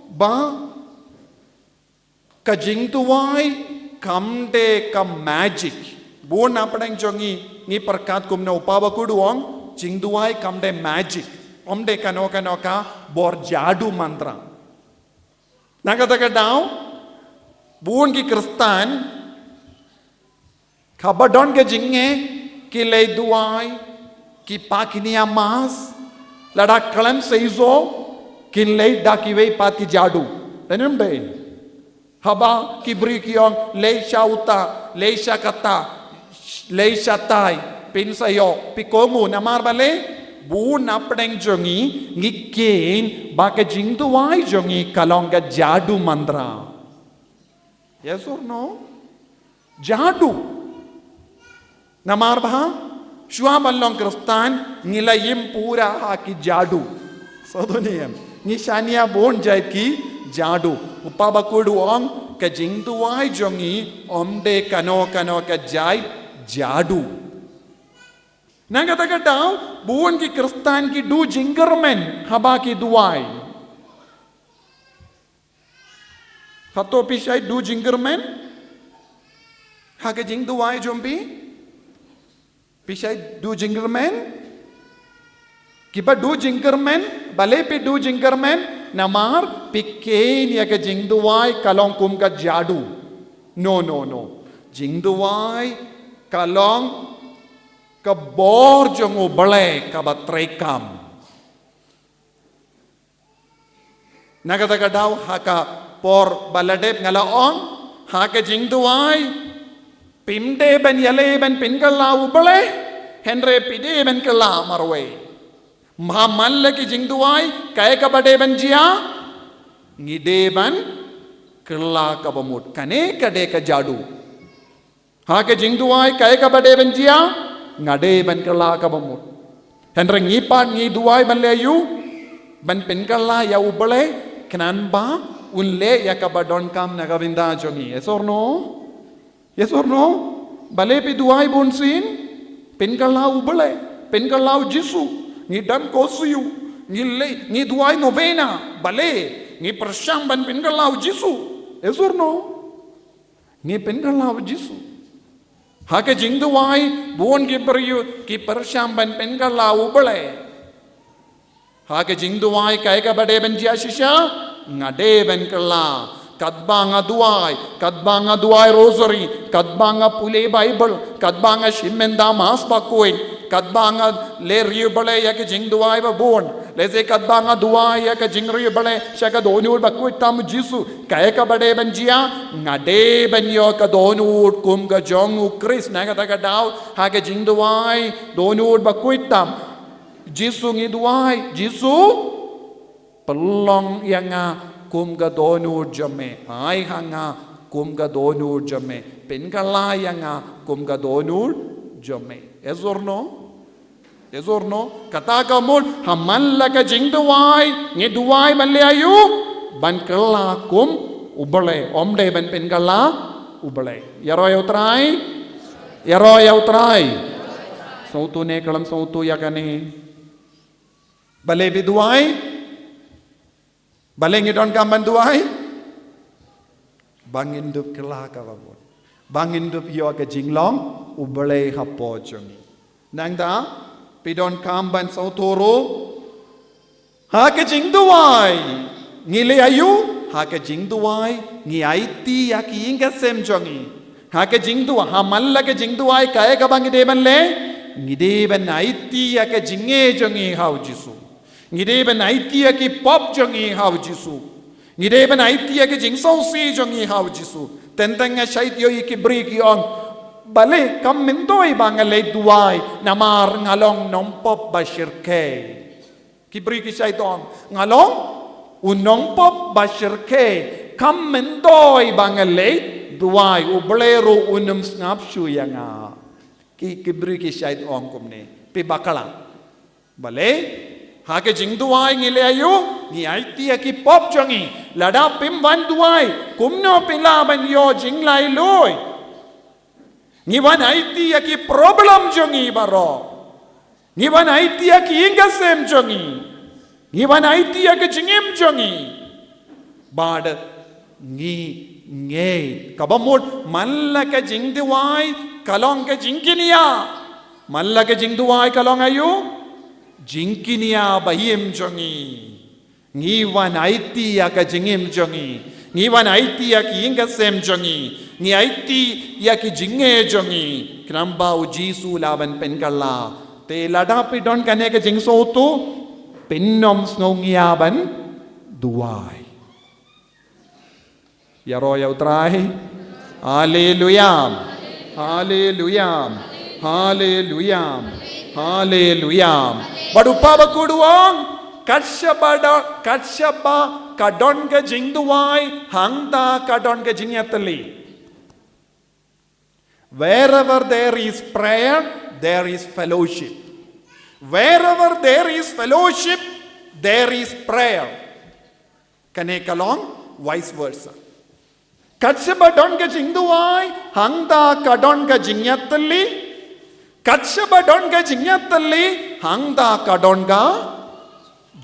ba ka jingduwai kam dei ka magic. Bun na pdeng jong ngi, ngi pyrkhat kumno, U Papa Bakhuid u ong, jingduwai kam dei magic. Ym dei kano kano ka bor jadu mantra. Na kata ka daw, bun ki Khristan haba don ka jingeh, ki leit duwai, ki phah kine ki Mass, lada khlem seisoh, kin leit da kiwei pat ki jadu. Dei ne ym dei? Haba ki briew ki ong, leit sha uta, leit sha kata, leit shatai, phin sa ïoh, phi kohnguh, namar balei? Bun na pdeng jong ngi, ngi kheiñ ba ka jingduwai jong ngi ka long ka jadu mantra. Yes or no? Jadu. Namar ba, shuwa ban long Khristan, ngi la im pura ha ki jadu. Sngewthuh ne em? Ngi shaniah bun jait ki jadu. U Papa Bakhuid u ong ka jingduwai jong ngi ym dei kano kano ka jait jadu. Na kata ka daw bun ki Khristan ki duh jingkyrmen haba ki duwai. Hato phi shait duh jingkyrmen ha ka jingduwai jong phi? Phi shait duh jingkyrmen? Kiba duh jingkyrmen, balei phi duh jingkyrmen? Namar phi kheiñ ïa ka jingduwai ka long kum ka jadu. No, no, no. Jingduwai ka long ka bor jong U Blei kaba treikam. Na kata ka daw ha ka por ba la dep nga la ong, ha ka jingduwai phim dei ban ïaleh ban pynkylla U Blei, hynrei phi dei ban kylla marwei. Ha man la ki jingduwai kaei kaba dei ban jia? Ngi dei ban kylla kaba mut. Kane ka dei ka jadu. Ha ka jingduwai kaei kaba dei ban jia? Nga dei ban kylla kaba mut. Hynrei ngi pat ngi duwai ban leh aïu? Ban pynkylla ïa U Blei khnang ba un leh ïa kaba donkam na ka bynta jong ngi. Yes or no? Yes or no? Balei phi duwai bunsien? Pynkylla U Blei, pynkylla U Jisu. Ngi dang khuslai, ngi leh, ngi duwai novena. Balei? Ngi pyrshang ban pynkylla U Jisu. Yes or no? Ngi pynkylla U Jisu. Ha ka jingduwai bun ki briew ki pyrshang ban pynkylla U Blei. Ha ka jingduwai kaei kaba dei ban jia shisha? Nga dei ban kylla. Katba nga duwai, katba nga duwai rosary, katba nga pule Bible, katba nga shim mynta Mass Bakhuid, katba nga leh ri U Blei ïa ka jingduwai ba bun. Lehse katba nga duwai ïa ka jingri U Blei sha ka dohnud bakhuid tam U Jisu. Kaei kaba dei ban jia? Nga dei ban ïoh ka dohnud kum ka jong U Khrist. Na kata ka daw ha ka jingduwai dohnud bakhuid tam U Jisu ngi duwai, Jisu, pynlong ïa nga kum ka dohnud jong me. Ai ha nga kum ka dohnud jong me. Pynkylla ïa nga kum ka dohnud jong me. Yes or no? Yes or no? Kata ka mut ha man la ka jingduwai ngi duwai ban leh aïu? Ban kylla kum U Blei, ym dei ban pynkylla U Blei. Ïaroh ïa U Trai. Ïaroh ïa U Trai. Sngewthuh ne khlem sngewthuh ïa kane? Balei phi duwai? Balei ngi donkam ban duwai? Ba ngin dup kylla kaba mut, ba ngin dup ïoh ka jinglong U Blei hapoh jong ngi. Nangta phi donkam ban sngewthuh ruh, ha ka jingduwai ngi leh aïu? Ha ka jingduwai ngi aiti ïa ki ïing ki sem jong ngi. Ha ka jingduwai, ha man la ka jingduwai kaei kaba ngi dei ban leh? Ngi dei ban aiti ïa ka jingeh jong ngi ha U Jisu. Ngi dei ban aiti ïa ki pop jong ngi ha U Jisu. Ngi dei ban aiti ïa ka jingsngewsih jong ngi ha U Jisu. Teng teng nga shait ïohi ki briew ki ong, balei kam myntoi ba nga leit duwai namar nga long nongpop ba shyrkhei. Ki briew ki shait ong, nga long u nongpop ba shyrkhei, kam myntoi ba nga leit duwai, U Blei ruh un ym sngap shuh ïa nga. Ki, ki briew ki shait ong kumne. Phi bakla. Balei? Ha ka jingduwai ngi leh aïu? Ngi aiti ïa ki pop jong ngi. Lada phim wan duwai, kumno phi lah ban ïoh jinglaitluid? Ngi wan aiti ïa ki problem jong ngi baroh. Ngi wan aiti ïa ki ïing ki sem jong ngi. Ngi wan aiti ïa ka jingim jong ngi. Bad ngi ngeit, kaba mut man la ka jingduwai ka long ka jingkñia. Man la ka jingduwai ka long aïu? Jingkñia ba im jong ngi. Ngi wan aiti ïa ka jingim jong ngi. Ngi wan aiti ïa ki ïing ki sem jong ngi. Ngi aiti ïa ki jingeh jong ngi. Khnang ba U Jisu lah ban pynkylla. Te lada phi don kane ka jingsngewthuh, phin ym sngew ngiah ban duwai. Ïaroh ïa U Trai. Haleluya. Haleluya. Haleluya. Haleluya. Bad u Papa Bakhuid u ong, kat shaba da, kat shaba ka don ka jingduwai, hangta ka don ka jingïatylli. Wherever there is prayer, there is fellowship. Wherever there is fellowship, there is prayer. Kane ka long vice versa. Kat shaba don ka jingduwai, hangta ka don ka jingïatylli. Kat shaba don ka jingïatylli, hangta ka don ka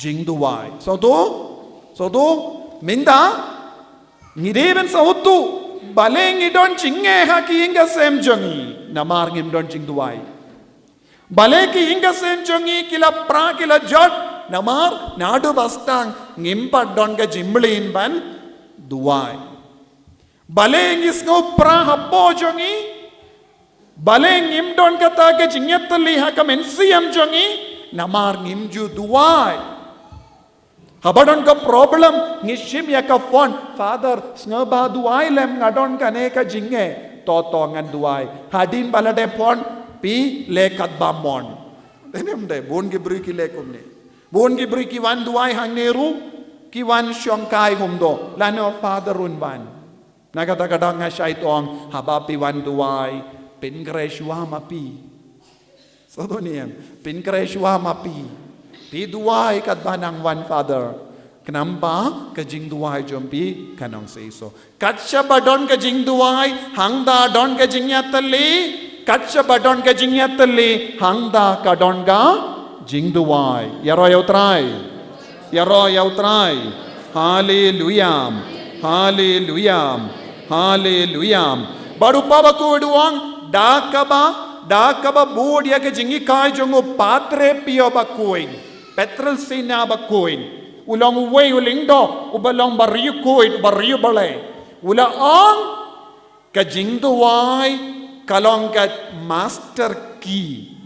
jingduwai. Sngewthuh? Sngewthuh? Mynta, ngi dei ban sngewthuh. Balei ngi don jingeh ha ki ïing ki sem jong ngi? Namar ngim don jingduwai. Balei ki ïing ki sem jong ngi ki la pra ki la jot? Namar naduh ba sdang ngim pat don ka jingmlien ban duwai. Balei ngi sngew pra hapoh jong ngi? Balei ngim don kata ka jingïatylli ha ka mynsiem jong ngi? Namar ngim ju duwai. Haba don ka problem, ngi shim ïa ka phone, "Father, sngewbha duwai lem, nga don kane ka jingeh." "To, to, ngan duwai." Hadien ba la dep phone, phi leh katba mon. Dei ne ym dei, bun ki briew ki leh kumne. Bun ki briew ki wan duwai hangne ruh, ki wan shongkai kumto, lano Father un wan. Na kata ka daw nga shait ong, haba phi wan duwai, pynkhreh shuwa ma phi. Sngewthuh ne em, pynkhreh shuwa ma phi. Phi duwai katba nang wan Father. Khnang ba ka jingduwai jong phi kan ong seisoh. Kat shaba don ka jingduwai, hangta don ka jingïatylli. Kat shaba don ka jingïatylli, hangta ka don ka jingduwai. Ïaroh ïa U Trai. Ïaroh ïa U Trai. Haleluya. Haleluya. Haleluya. Bad u Kpa Bakhuid u ong, da kaba, da kaba bud ïa ka jinghikai jong u Padre Pio Bakhuid, Pietrelcina Bakhuid, u long uwei u lyngdoh uba long bariewkhuid, bariewblei. U la ong, ka jingduwai ka long ka master key.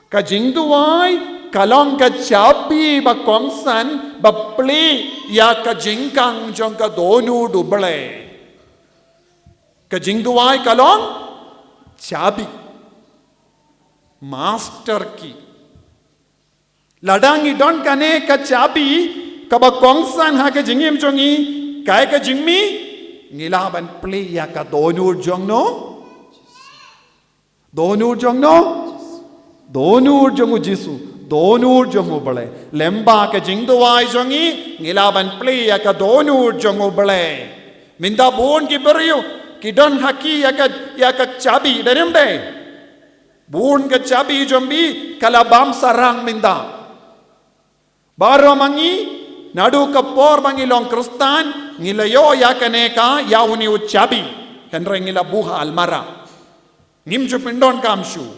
Ka jingduwai ka long ka chabi ba kongsan ba plie ïa ka jingkhang jong ka dohnud U Blei. Ka jingduwai ka long chabi, master key. Lada ngi don kane ka chabi kaba kongsan ha ka jingim jong ngi, kaei ka jingmih? Ngi lah ban plie ïa ka dohnud jong no? Dohnud jong no? Dohnud jong U Jisu, dohnud jong U Blei. Lem bad ka jingduwai jong ngi, ngi lah ban plie ïa ka dohnud jong U Blei. Mynta bun ki briew ki don ha ki ïa ka, ïa ka chabi, dei ne ym dei? Bun ka chabi jong phi ka la bam sarang mynta. Baroh ma ngi, naduh ka por ba ngi long Khristan, ngi la ïoh ïa kane ka, ïa une u chabi. Hynrei ngi la buh ha almara. Ngim ju pyndonkam shuh.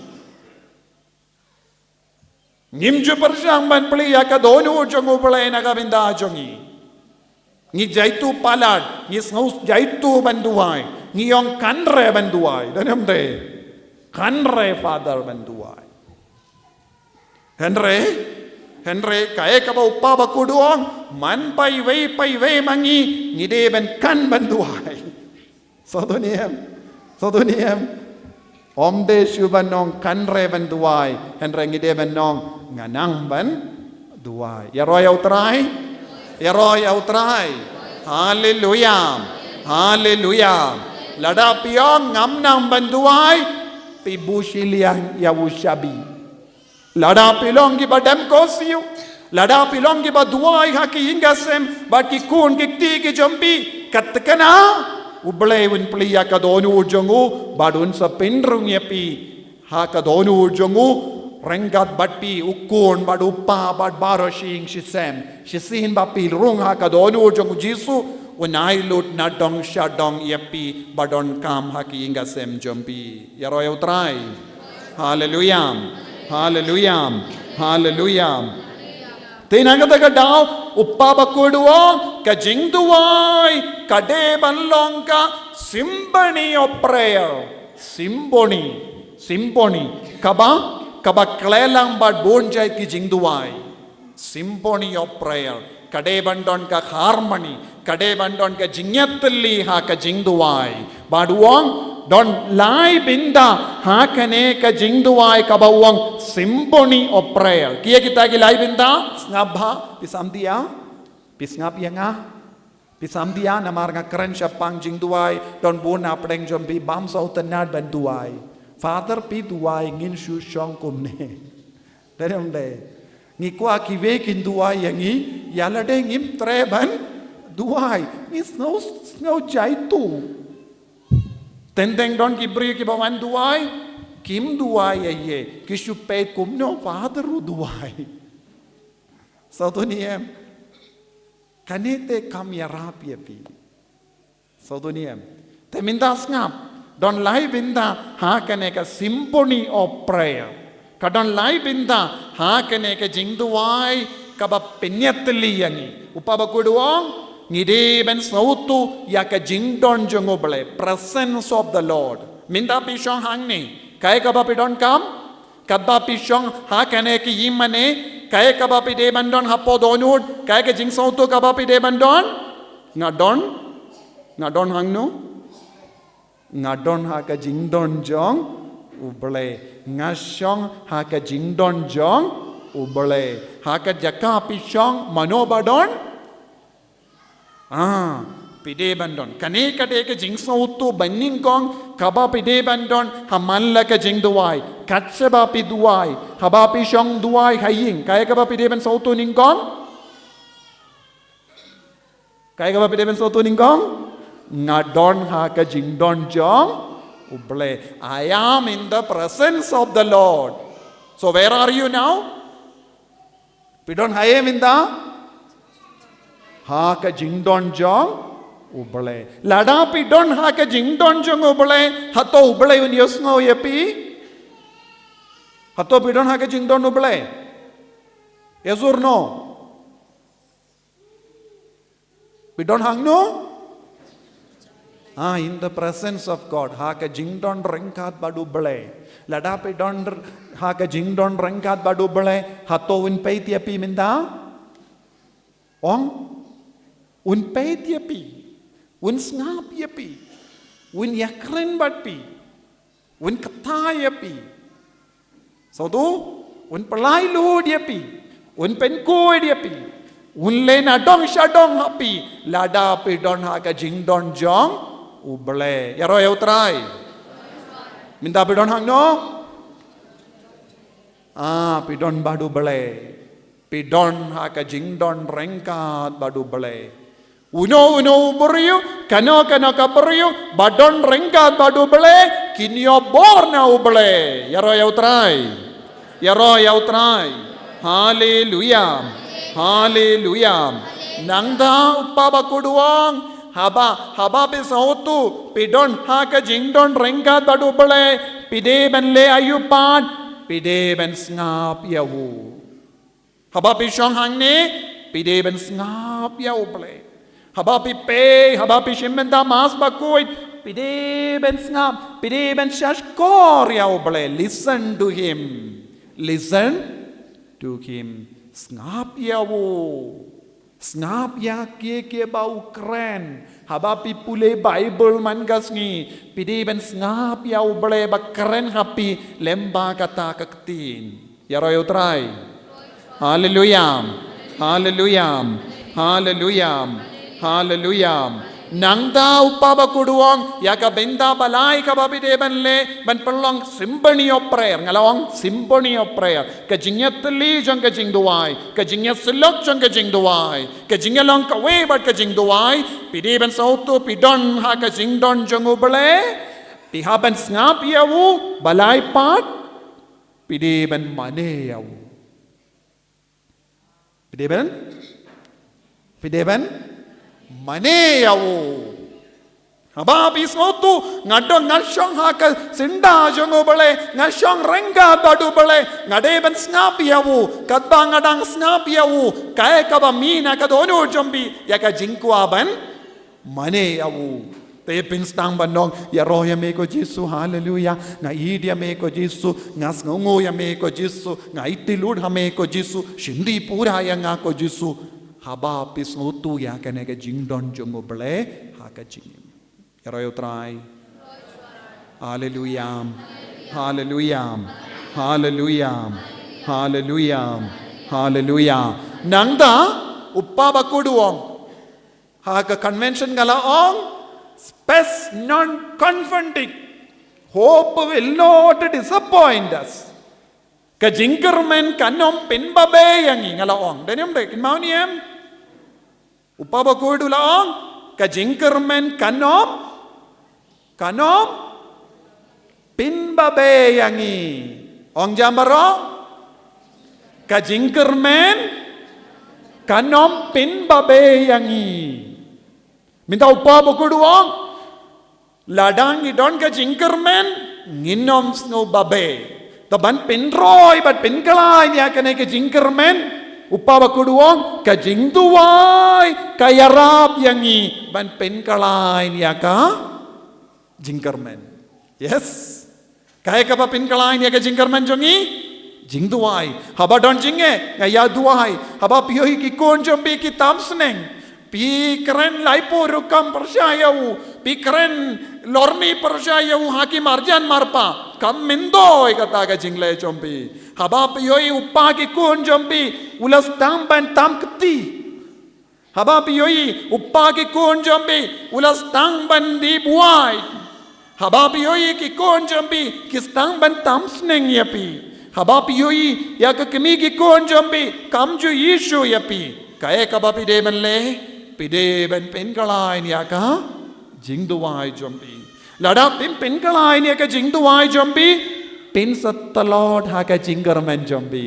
Ngim ju pyrshang ban plie ïa ka dohnud jong U Blei na ka bynta jong ngi. Ngi jaituh palat, ngi sngew jaituh ban duwai, ngi ong kynreh ban duwai, dei ne ym dei? Kynreh Father ban duwai. Hynrei, hynrei kaei kaba u Kpa Bakhuid u ong, man paiwei paiwei ma ngi, ngi dei ban khan ban duwai. Sngewthuh ne em? Sngewthuh ne em? Ym dei shuh ban ong kynreh ban duwai, hynrei ngi dei ban ong nga nang ban duwai. Ïaroh ïa U Trai. Ïaroh ïa U Trai. Haleluya. Haleluya. Lada phi ong ngam nang ban duwai, phi buh shiliang ïa u chabi. Lada phi long kiba dem khohsiew, lada phi long kiba duwai ha ki ïing ki sem bad ki khun ki kti ki jong phi, kat kane U Blei un plie ïa ka dohnud jong u bad un sa pynrung ïa phi ha ka dohnud jong u ryngkat bad phi, u khun bad u kpa bad baroh shi ïing shi sem. Shisien ba phi rung ha ka dohnud jong U Jisu, un ai lut na dong sha dong ïa phi ba donkam ha ki ïing ki sem jong phi. Ïaroh ïa U Trai. Haleluya. Haleluya. Haleluya. Te na kata ka daw u Kpa Bakhuid u ong ka jingduwai ka dei ban long ka symphony of prayer. Symphony. Symphony. Kaba, kaba khleh lang bad bun jait ki jingduwai. Symphony of prayer. Ka dei ban don ka harmony, ka dei ban don ka jingïatylli ha ka jingduwai. Bad u ong don lai bynta ha kane ka jingduwai kaba u ong symphony of prayer. Ki ïa kita ki lai bynta, sngap bha, phi samdia, phi sngap ïa nga. Phi samdia namar nga kren shaphang jingduwai, don bun na pdeng jong phi bam sngewtynnad ban duwai. Father, phi duwai, ngin shu shong kumne. Dei ne ym dei? Ngi kwah kiwei kin duwai ïa ngi, ïa lade ngim treh ban Duwai, ngi sngew, sngew jaitu. Teng teng don ki briew kiba wan duwai, kim duwai ïa ïe, ki shu peit kumno Father u duwai. Sngewthuh ne em, kane te kam ïarap ïa phi. Sngewthuh ne em. Te mynta sngap, don lai bynta ha kane ka symphony of prayer. Ka don lai bynta ha kane ka jingduwai kaba pynïatylli ïa ngi. U Papa bakhuid u ong, ngi dei ban sngewthuh ïa ka jingdon jong U Blei, presence of the Lord. Mynta phi shong hangne, kaei kaba phi donkam? Katba phi shong ha kane ka ïing mane, kaei kaba phi dei ban don hapoh dohnud, kaei ka jingsngewthuh kaba phi dei ban don? Nga don, nga don hangno? Nga don ha ka jingdon jong U Blei. Nga shong ha ka jingdon jong U Blei. Ha ka jaka phi shong, mano ba don? Ah, phi dei ban don. Kane ka dei ka jingsngewthuh ba nyngkong kaba phi dei ban don ha man la ka jingduwai. Kat shaba phi duwai, haba phi shong duwai ha ïing, kaei kaba phi dei ban sngewthuh nyngkong? Kaei kaba phi dei ban sngewthuh nyngkong? Nga don ha ka jingdon jong U Blei. I am in the presence of the Lord. So where are you now? Phi don haei mynta? Ha ka jingdon jong U Blei. Lada phi don ha ka jingdon jong U Blei, hato U Blei un ïohsngew ïa phi? Hato phi don ha ka jingdon U Blei? Yes or no? Phi don hangno? Ah, in the presence of God. Ha ka jingdon ryngkat bad U Blei. Lada phi don r-, ha ka jingdon ryngkat bad U Blei, hato un peit ïa phi mynta? Ong, un peit ïa phi, un sngap ïa phi, un ïakren bad phi, un kyntait ïa phi. Sngewthuh, un pynlait luid ïa phi, un pynkhuid ïa phi, un leh nadong shadong ha phi, lada phi don ha ka jingdon jong U Blei. Ïaroh ïa U Trai. Mynta phi don hangno? Ah, phi don bad U Blei. Phi don ha ka jingdon ryngkat bad U Blei. Uno uno u briew, kano kano ka briew ba don ryngkat bad U Blei, kin ïoh bor na U Blei. Ïaroh ïa U Trai. Ïaroh ïa U Trai. Haleluia. Haleluia. Nangta U Papa bakhuid u ong, haba, haba phi sngewthuh phi don ha ka jingdon ryngkat bad U Blei, phi dei ban leh aïu pat? Phi dei ban sngap ïa u. Haba phi shong hangne, phi dei ban sngap ïa U Blei. Haba phi pei, haba phi shim bynta Mass bakhuid, phi dei ban sngap, phi dei ban shahshkor ïa U Blei. Listen to him. Listen to him. Sngap ïa u. Sngap ïa kiei kiei ba u kren. Haba phi pule Baibl man ka sngi, phi dei ban sngap ïa U Blei ba kren ha phi lem bad kata ka ktien. Ïaroh ïa U Trai. Haleluia. Haleluia. Haleluia. Haleluia. Nangta U Papa bakhuid u ong, ïa ka bynta ba lai kaba phi dei ban leh, ban pynlong symphony of prayer. Nga la ong symphony of prayer. Ka jingïatylli jong ka jingduwai, ka jingïasyllok jong ka jingduwai, ka jingïalong kawei bad ka jingduwai. Phi dei ban sngewthuh phi don ha ka jingdon jong U Blei. Phi hap ban sngap ïa u, ba lai pat phi dei ban mane ïa u. Phi dei ban? Phi dei ban mane ïa u. Haba phi sngewthuh, nga don, nga shong ha ka syndah jong U Blei, nga shong ryngkat bad U Blei, nga dei ban sngap ïa u. Katba nga dang sngap ïa u, kaei kaba mih na ka dohnud jong phi? Ïa ka jingkwah ban mane ïa u. Te phin sdang ban ong, ïaroh ïa me ko Jisu, haleluia. Nga ïeit ïa me ko Jisu, nga sngewnguh ïa me ko Jisu, nga aiti lut ha me ko Jisu, shim dih pura ïa nga ko Jisu. Haba phi sngewthuh ïa kane ka jingdon jong U Blei ha ka jingim. Ïaroh ïa U Trai. Haleluia. Haleluia. Haleluia. Haleluia. Haleluia. Nangta U Papa bakhuid u ong, ha ka convention nga la ong, spes non confundi. Hope will not disappoint us. Ka jingkyrmen kan ym pynbabe ïa ngi, nga la ong. Dei ne em, dei, kin mut ne em? U Papa Bakhuid u la ong, ka jingkyrmen kan ym, kan ym pynbabe ïa ngi. Ong jam baroh, ka jingkyrmen kan ym pynbabe ïa ngi. Mynta u Papa Bakhuid u ong, lada ngi don ka jingkyrmen, ngin ym sngew babe. Te ban pynroi bad pynkylla ïa kane ka jingkyrmen, u Papa Bakhuid u ong, ka jingduwai ka ïarap ïa ngi ban pynkylla ïa ka jingkyrmen. Yes. Kaei kaba pynkylla ïa ka jingkyrmen jong ngi? Jingduwai. Haba don jingeh, nga ïa duwai. Haba phi ïohi ki khun jong phi ki tam sneng, phi kren laiphew rukom pyrshah ïa u, phi kren lorni pyrshah ïa u ha ki marjan marpa, kam myntoi kata ka jingleh jong phi. Haba phi ïohi u pa ki khun jong phi u la sdang ban tam kti, haba phi ïohi u pa ki khun jong phi u la sdang ban die buaid, haba phi ïohi ki khun jong phi ki sdang ban tam sneng ïa phi, haba phi ïohi ïa ka kmie ki khun jong phi kam ju ïeit shuh ïa phi, kaei kaba phi dei ban leh? Phi dei ban pynkylla ïa ka jingduwai jong phi. Lada phim pynkylla ïa ka jingduwai jong phi, phin sa tlot ha ka jingkyrmen jong phi.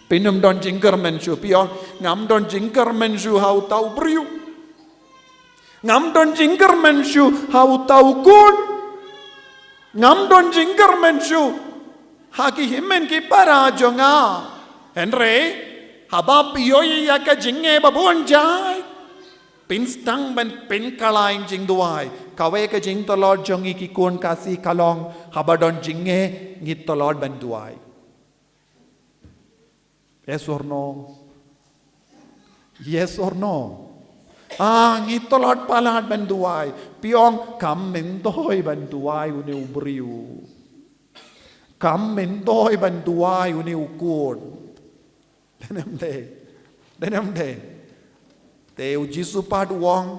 Phin ym don jingkyrmen shuh, phi ong, ngam don jingkyrmen shuh ha uta u briew. Ngam don jingkyrmen shuh ha uta u khun. Ngam don jingkyrmen shuh ha ki hynmen ki para jong nga. Hynrei haba phi ïohi ïa ka jingeh ba bun jait, phin sdang ban pynkylla jingduwai. Kawei ka jingtlot jong ngi ki khun Khasi ka long, haba don jingeh ngi tlot ban duwai. Yes or no? Yes or no? Ah, ngi tlot palat ban duwai. Phi ong, kam myntoi ban duwai une u briew. Kam myntoi ban duwai une u khun. Dei ne ym dei? Dei ne ym dei? Te u Jisu pat u ong,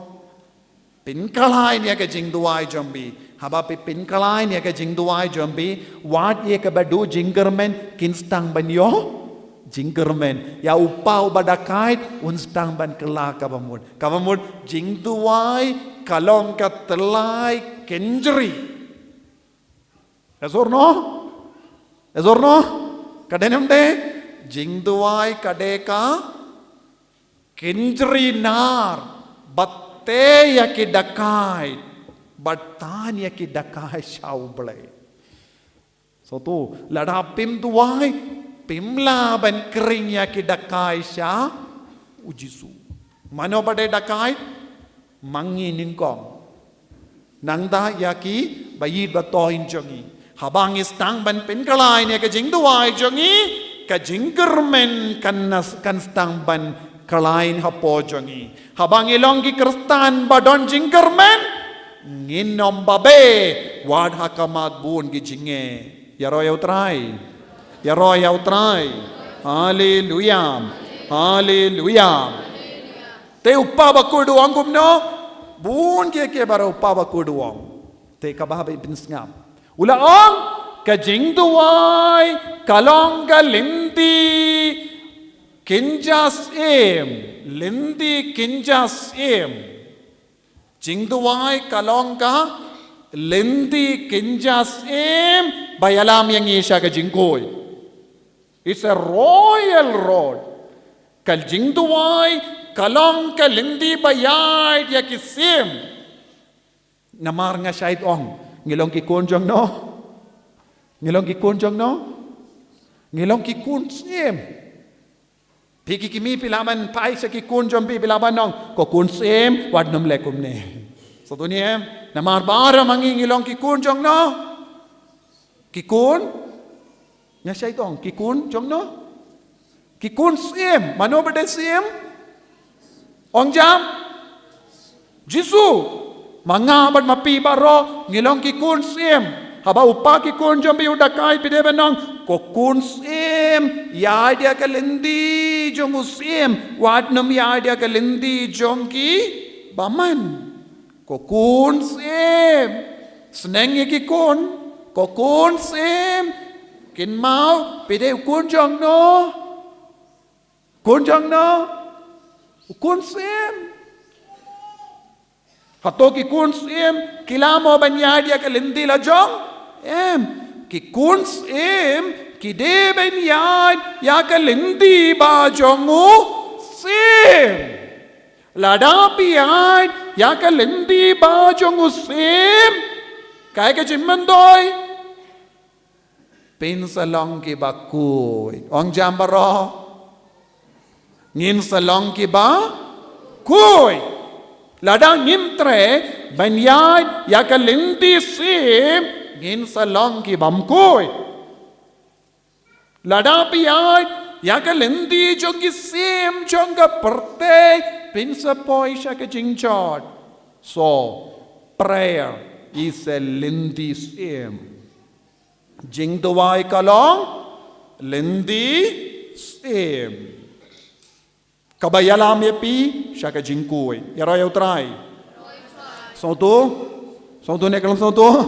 pynkylla ïa ka jingduwai jong phi. Haba phi pynkylla ïa ka jingduwai jong phi, wat ïa kaba duh jingkyrmen kin sdang ban ïoh jingkyrmen. Ïa u pa uba dakait un sdang ban kylla kaba mut. Kaba mut, jingduwai ka long ka tyllai kynjri. Yes or no? Yes or no? Ka dei ne ym dei? Jingduwai ka dei ka kynjri nar, bad tei ïa ki dakait, bad tan ïa ki dakait sha U Blei. So tu, lada phim duwai, phim lah ban khring ïa ki dakait sha u Jisu. Mano ba dei dakait? Ma ngi nyngkong. Nangta ïa ki ba ïeit ba thoh jong ngi. Haba ngi sdang ban pynkylla ïa ka jingduwai jong ngi, ka jingkyrmen kan nas-, kan sdang ban kylla hapoh jong ngi. Haba ngi long ki Khristan ba don jingkyrmen, ngin ym babe wat ha khmat bun ki jingeh. Ïaroh ïa U Trai. Ïaroh ïa U Trai. Haleluia. Haleluia. Te u Papa Bakhuid u ong kumno? Bun kiei kiei baroh u Papa Bakhuid u ong. Te kaba haba phin sngap, u la ong, ka jingduwai ka long ka lynti kynja syiem. Lynti kynja syiem. Jingduwai ka long ka lynti kynja syiem ba ïalam ïa ngi sha ka jingkhuid. It's a royal road. Ka jingduwai ka long ka lynti ba ïaid ïa ki syiem. Namar nga shait ong, ngi long ki khun jong no? Ngi long ki khun jong no? Ngi long ki khun syiem. Phi ki kmie phi lah ban phai sha ki khun jong phi, phi lah ban ong, ko khun syiem, wat nym leh kumne. Sa tu ne em, namar baroh ma ngi ngi long ki khun jong no? Ki khun? Nga shait ong, ki khun jong no? Ki khun syiem. Mano ba dei syiem? Ong jam? Jisu. Ma nga bad ma phi baroh ngi long ki khun syiem. Haba u pa ki khun jong phi u dakait, phi dei ban ong, ko khun syiem, ïaid ïa ka lynti jong u syiem, wat nym ïaid ïa ka lynti jong ki bymman. Ko khun syiem. Sneng ïa ki khun. Ko khun syiem. Kynmaw, phi dei u khun jong no? Khun jong no? U khun syiem. Hato ki khun syiem ki lah mo ban ïaid ïa ka lynti la jong? Em. Ki khun syiem ki dei ban ïaid ïa ka lynti ba jong u syiem. Lada phi ïaid ïa ka lynti ba jong u syiem, kaei ka jingmyntoi? Phin sa long kiba khuid. Ong jam baroh. Ngin sa long kiba khuid. Lada ngim treh ban ïaid ïa ka lynti syiem, ngin sa long kibym khuid. Lada phi ïaid ïa ka lynti jong ki syiem jong ka pyrthei, phin sa poi sha ka jingjot. So, prayer is a lynti syiem. Jingduwai ka long lynti syiem kaba ïalam ïa phi sha ka jingkhuid. Ïaroh ïa U Trai. Sngewthuh? Sngewthuh ne khlem sngewthuh?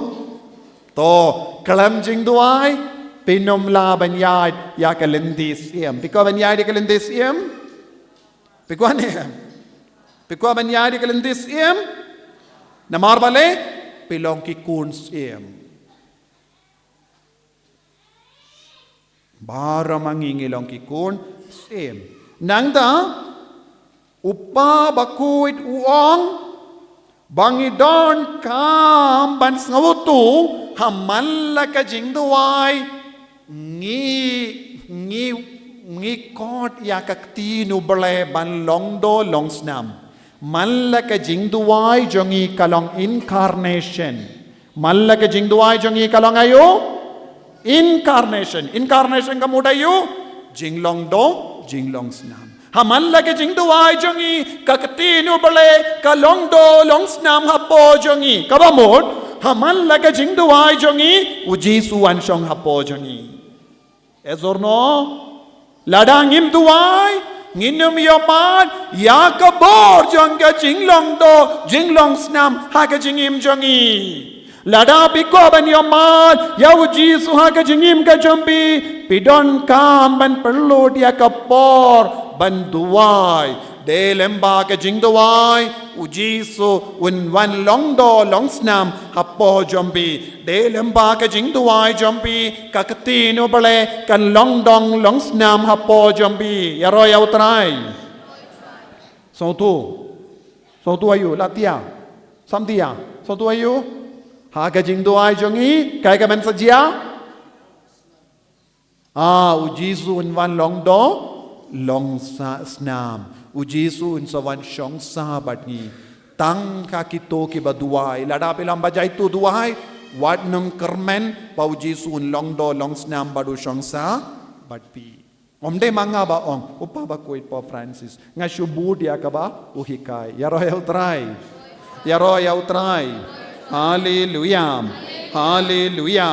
To, khlem jingduwai phin ym lah ban ïaid ïa ka lynti syiem. Phi kwah ban ïaid ïa ka lynti syiem? Phi kwah ne? Phi kwah ban ïaid ïa ka lynti syiem? Namar balei? Phi long ki khun syiem. Baroh ma ngi ngi long ki khun syiem. Nangta u Kpa bakhuid u ong ba ngi donkam ban sngewthuh ha man la ka jingduwai ngi, ngi, ngi khot ïa ka ktien U Blei ban long doh long snam. Man la ka jingduwai jong ngi ka long incarnation. Man la ka jingduwai jong ngi ka long aïu? Incarnation. Incarnation ka mut aïu? Jinglong doh, jinglong snam. Ha man la ka jingduwai jong ngi ka ktien U Blei ka long doh long snam hapoh jong ngi. Kaba mut, ha man la ka jingduwai jong ngi u Jisu un shong hapoh jong ngi. Yes or no? Lada ngim duwai, ngin ym ïohmad ïa ka bor jong ka jinglong doh, jinglong snam ha ka jingim jong ngi. Lada phi kwah ban ïohmad ïa u Jisu ha ka jingim ka jong phi, phi donkam ban pynlut ïa ka por ban duwai. Dei lem bad ka jingduwai u Jisu un wan long doh long snam hapoh jong phi. Dei lem bad ka jingduwai jong phi ka ktien U Blei kan long doh long snam hapoh jong phi. Ïaroh ïa U Trai. Sngewthuh. Sngewthuh aïu, la tia. Sam tia. Sngewthuh aïu? Ha ka jingduwai jong ngi kaei ka ban sa jia? Ah, u Jisu un wan long doh long sa snam. U Jisu un sa wan shong sa bad ngi. Tang ka kito kiba duwai. Lada phi lam ba jaituh duwai, wat nym kyrmen ba u Jisu un long doh long snam bad u shong sa bad phi. Ym dei ma nga ba ong, u Kpa bakhuid Pope Francis. Nga shu bud ïa kaba u hikai. Ïaroh ïa U Trai. Ïaroh ïa U Trai. Haleluya. Haleluya.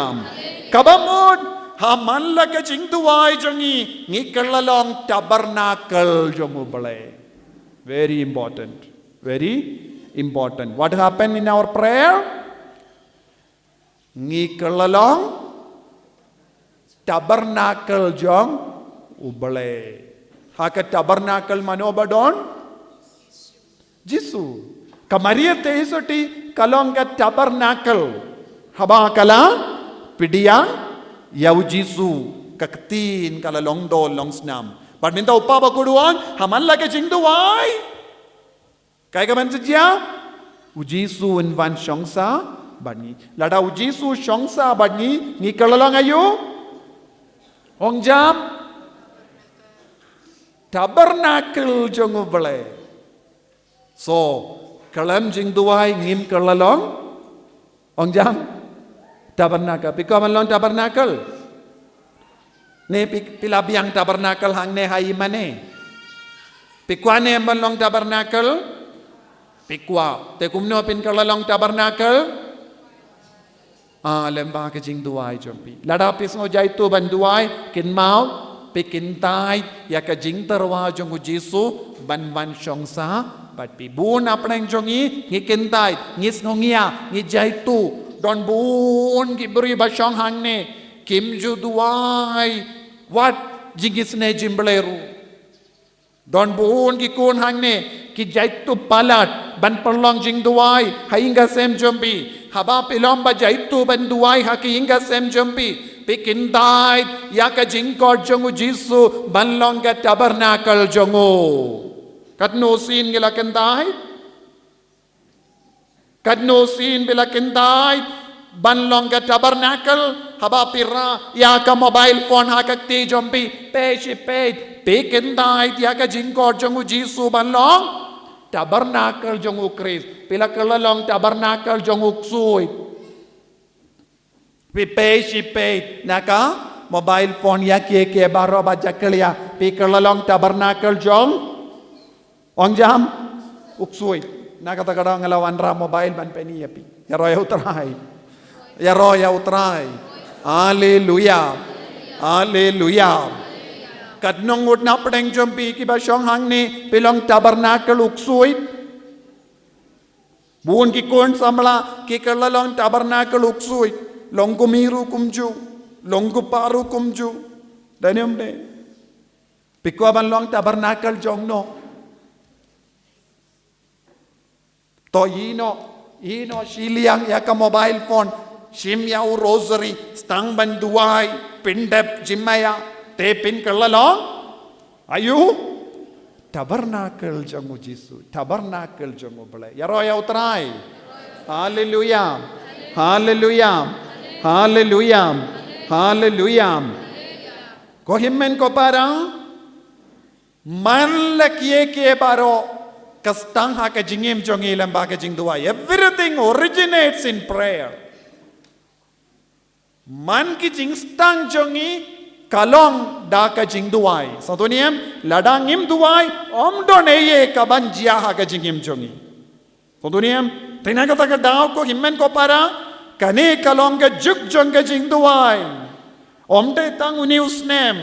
Kaba mut, ha man la ka jingduwai jong ngi, ngi kylla long tabernacle jong U Blei. Very important. Very important. What happened in our prayer? Ngi kylla long tabernacle jong U Blei. Ha ka tabernacle mano ba don? Jisu. Ka Maria Theisotti ka long ka tabernacle. Haba ka la pdiang ïa u Jisu, ka ktien ka la long doh long snam. Bad mynta u Kpa bakhuid u ong, ha man la ka jingduwai, kaei ka ban sa jia? U Jisu un wan shong sa bad ngi. Lada u Jisu shong sa bad ngi, ngi kylla long aïu? Ong jam. Tabernacle jong U Blei. So, khlem jingduwai ngim kylla long. Ong jam. Tabernacle. Phi kwah ban long tabernacle? Ne phi, phi la biang tabernacle hangne ha i mane? Phi kwah ne ban long tabernacle? Phi kwah. Te kumno phin kylla long tabernacle? Ah, lem bad ka jingduwai jong phi. Lada phi sngew jaituh ban duwai, kynmaw, phi kyntait ïa ka jingtyrwa jong u Jisu ban wan shong sa bad phi. Bun na pdeng jong ngi, ngi kyntait, ngi sngew ngi ïa, ngi jaituh. Don bun ki briew ba shong hangne, kim ju duwai wat jingisynei jingblei ruh. Don bun ki khun hangne, ki jaituh palat ban pynlong jingduwai ha ïing ka sem jong phi. Haba phi long ba jaituh ban duwai ha ki ïing ka sem jong phi, phi kyntait ïa ka jingkhot jong u Jisu ban long ka tabernacle jong u. Katno sien ngi la kyntait? Katno sien phi la kyntait ban long ka tabernacle? Haba phi rah ïa ka mobile phone ha ka kti jong phi, peit shi peit, phi kyntait ïa ka jingkhot jong u Jisu ban long tabernacle jong u Khrist? Phi la kylla long tabernacle jong u ksuid. Phi peit shi peit na ka mobile phone ïa kiei kiei baroh ba jakhlia, phi kylla long tabernacle jong, ong jam, u ksuid. Na kata ka daw nga la wanrah mobile ban pyni ïa phi. Ïaroh ïa u Trai. Ïaroh ïa u Trai. Haleluia. Haleluia. Katno ngut na pdeng jong phi kiba shong hangne, phi long tabernacle u ksuid? Bun ki khun samla ki kylla long tabernacle u ksuid, long kumne ruh kumjuh, long kumpa ruh kumjuh. Dei ne ym dei? Phi kwah ban long tabernacle jong no? To ïehnoh, ïehnoh shiliang ïa ka mobile phone, shim ïa u rosary, sdang ban duwai, pyndep jingmaïa, te phin kylla long aïu? Tabernacle jong u Jisu, tabernacle jong u Blei. Ïaroh ïa u Trai. Haleluia. Haleluia. Haleluia. Haleluia. Ko hynmen ko para, man la kiei kiei baroh ka sdang ha ka jingim jong ngi lyngba ka jingduwai. Everything originates in prayer. Man ki jingsdang jong ngi ka long da ka jingduwai. Sa to niam, lada ngim duwai, ym don ei ei kaban jia ha ka jingim jong ngi. Sa to niam, te na kata ka daw ko hynmen ko para, kane ka long ka juk jong ka jingduwai. Ym dei tang une u snem,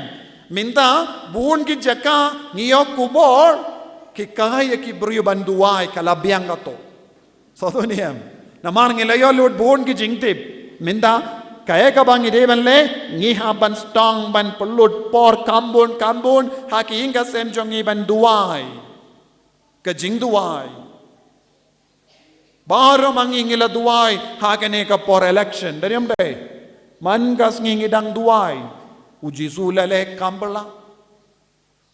mynta bun ki jaka ngi ïoh khubor, ki kai ïa ki briew ban duwai, ka la biang kato. Sa to niam. Namar ngi la ïoh lut bun ki jingtip. Mynta kaei kaba ngi dei ban leh, ngi hap ban sdang ban pynlut por kham bun kham bun ha ki ïing ka sem jong ngi ban duwai. Ka jingduwai. Baroh ma ngi ngi la duwai ha kane ka por election. Dei ne ym dei? Man ka sngi ngi dang duwai, u Jisu u la leh kham bylla.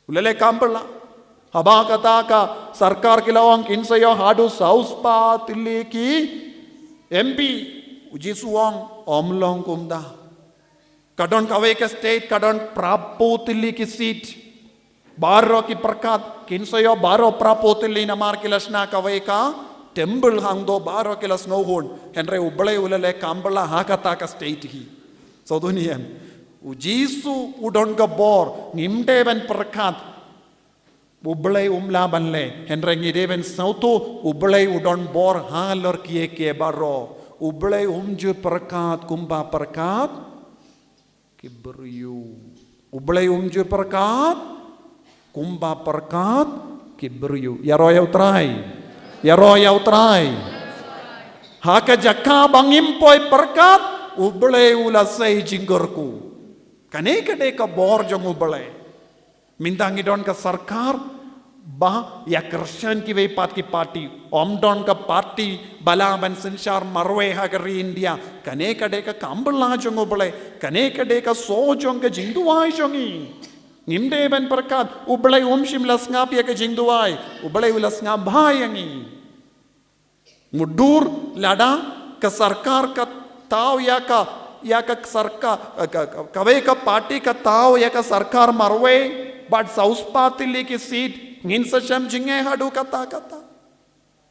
U la leh kham bylla. Haba kata ka sorkar ki la ong kin sa ïoh haduh saw spah tylli ki M P, u Jisu u ong, ym long kumta. Ka don kawei ka state ka don phraphew tylli ki seat. Baroh ki pyrkhat kin sa ïoh baroh phraphew tylli namar ki la shna kawei ka temple hangto, baroh ki la sngewhun. Hynrei u Blei u la leh kham bylla ha kata ka state hi. Sa to niam. U Jisu u don ka bor, ngim dei ban pyrkhat. U Blei um lah ban leh, hynrei ngi dei ban sngewthuh, u Blei u don bor halor kiei kiei baroh. U Blei um ju pyrkhat kumba pyrkhat ki briew. U Blei um ju pyrkhat kumba pyrkhat ki briew. Ïaroh ïa u Trai. Ïaroh ïa u Trai. Ha ka jaka ba ngim poi pyrkhat, u Blei u la sei jingkyrkhu. Kane ka dei ka bor jong u Blei. Mynta ngi don ka sorkar ba ïa kyrshan kiwei pat ki party. Ym don ka party ba lah ban synshar marwei ha ka ri India. Kane ka dei ka kham bylla jong u Blei. Kane ka dei ka soh jong ka jingduwai jong ngi. Ngim dei ban pyrkhat, u Blei um shym la sngap ïa ka jingduwai. U Blei u la sngap bha ïa ngi. Mutdur lada ka sorkar ka thaw ïa ka, ïa ka sorkar, eh, ka, ka, kawei ka party ka thaw ïa ka sorkar marwei bad saw spah tylli ki seat, ngin sa shem jingeh haduh katta katta.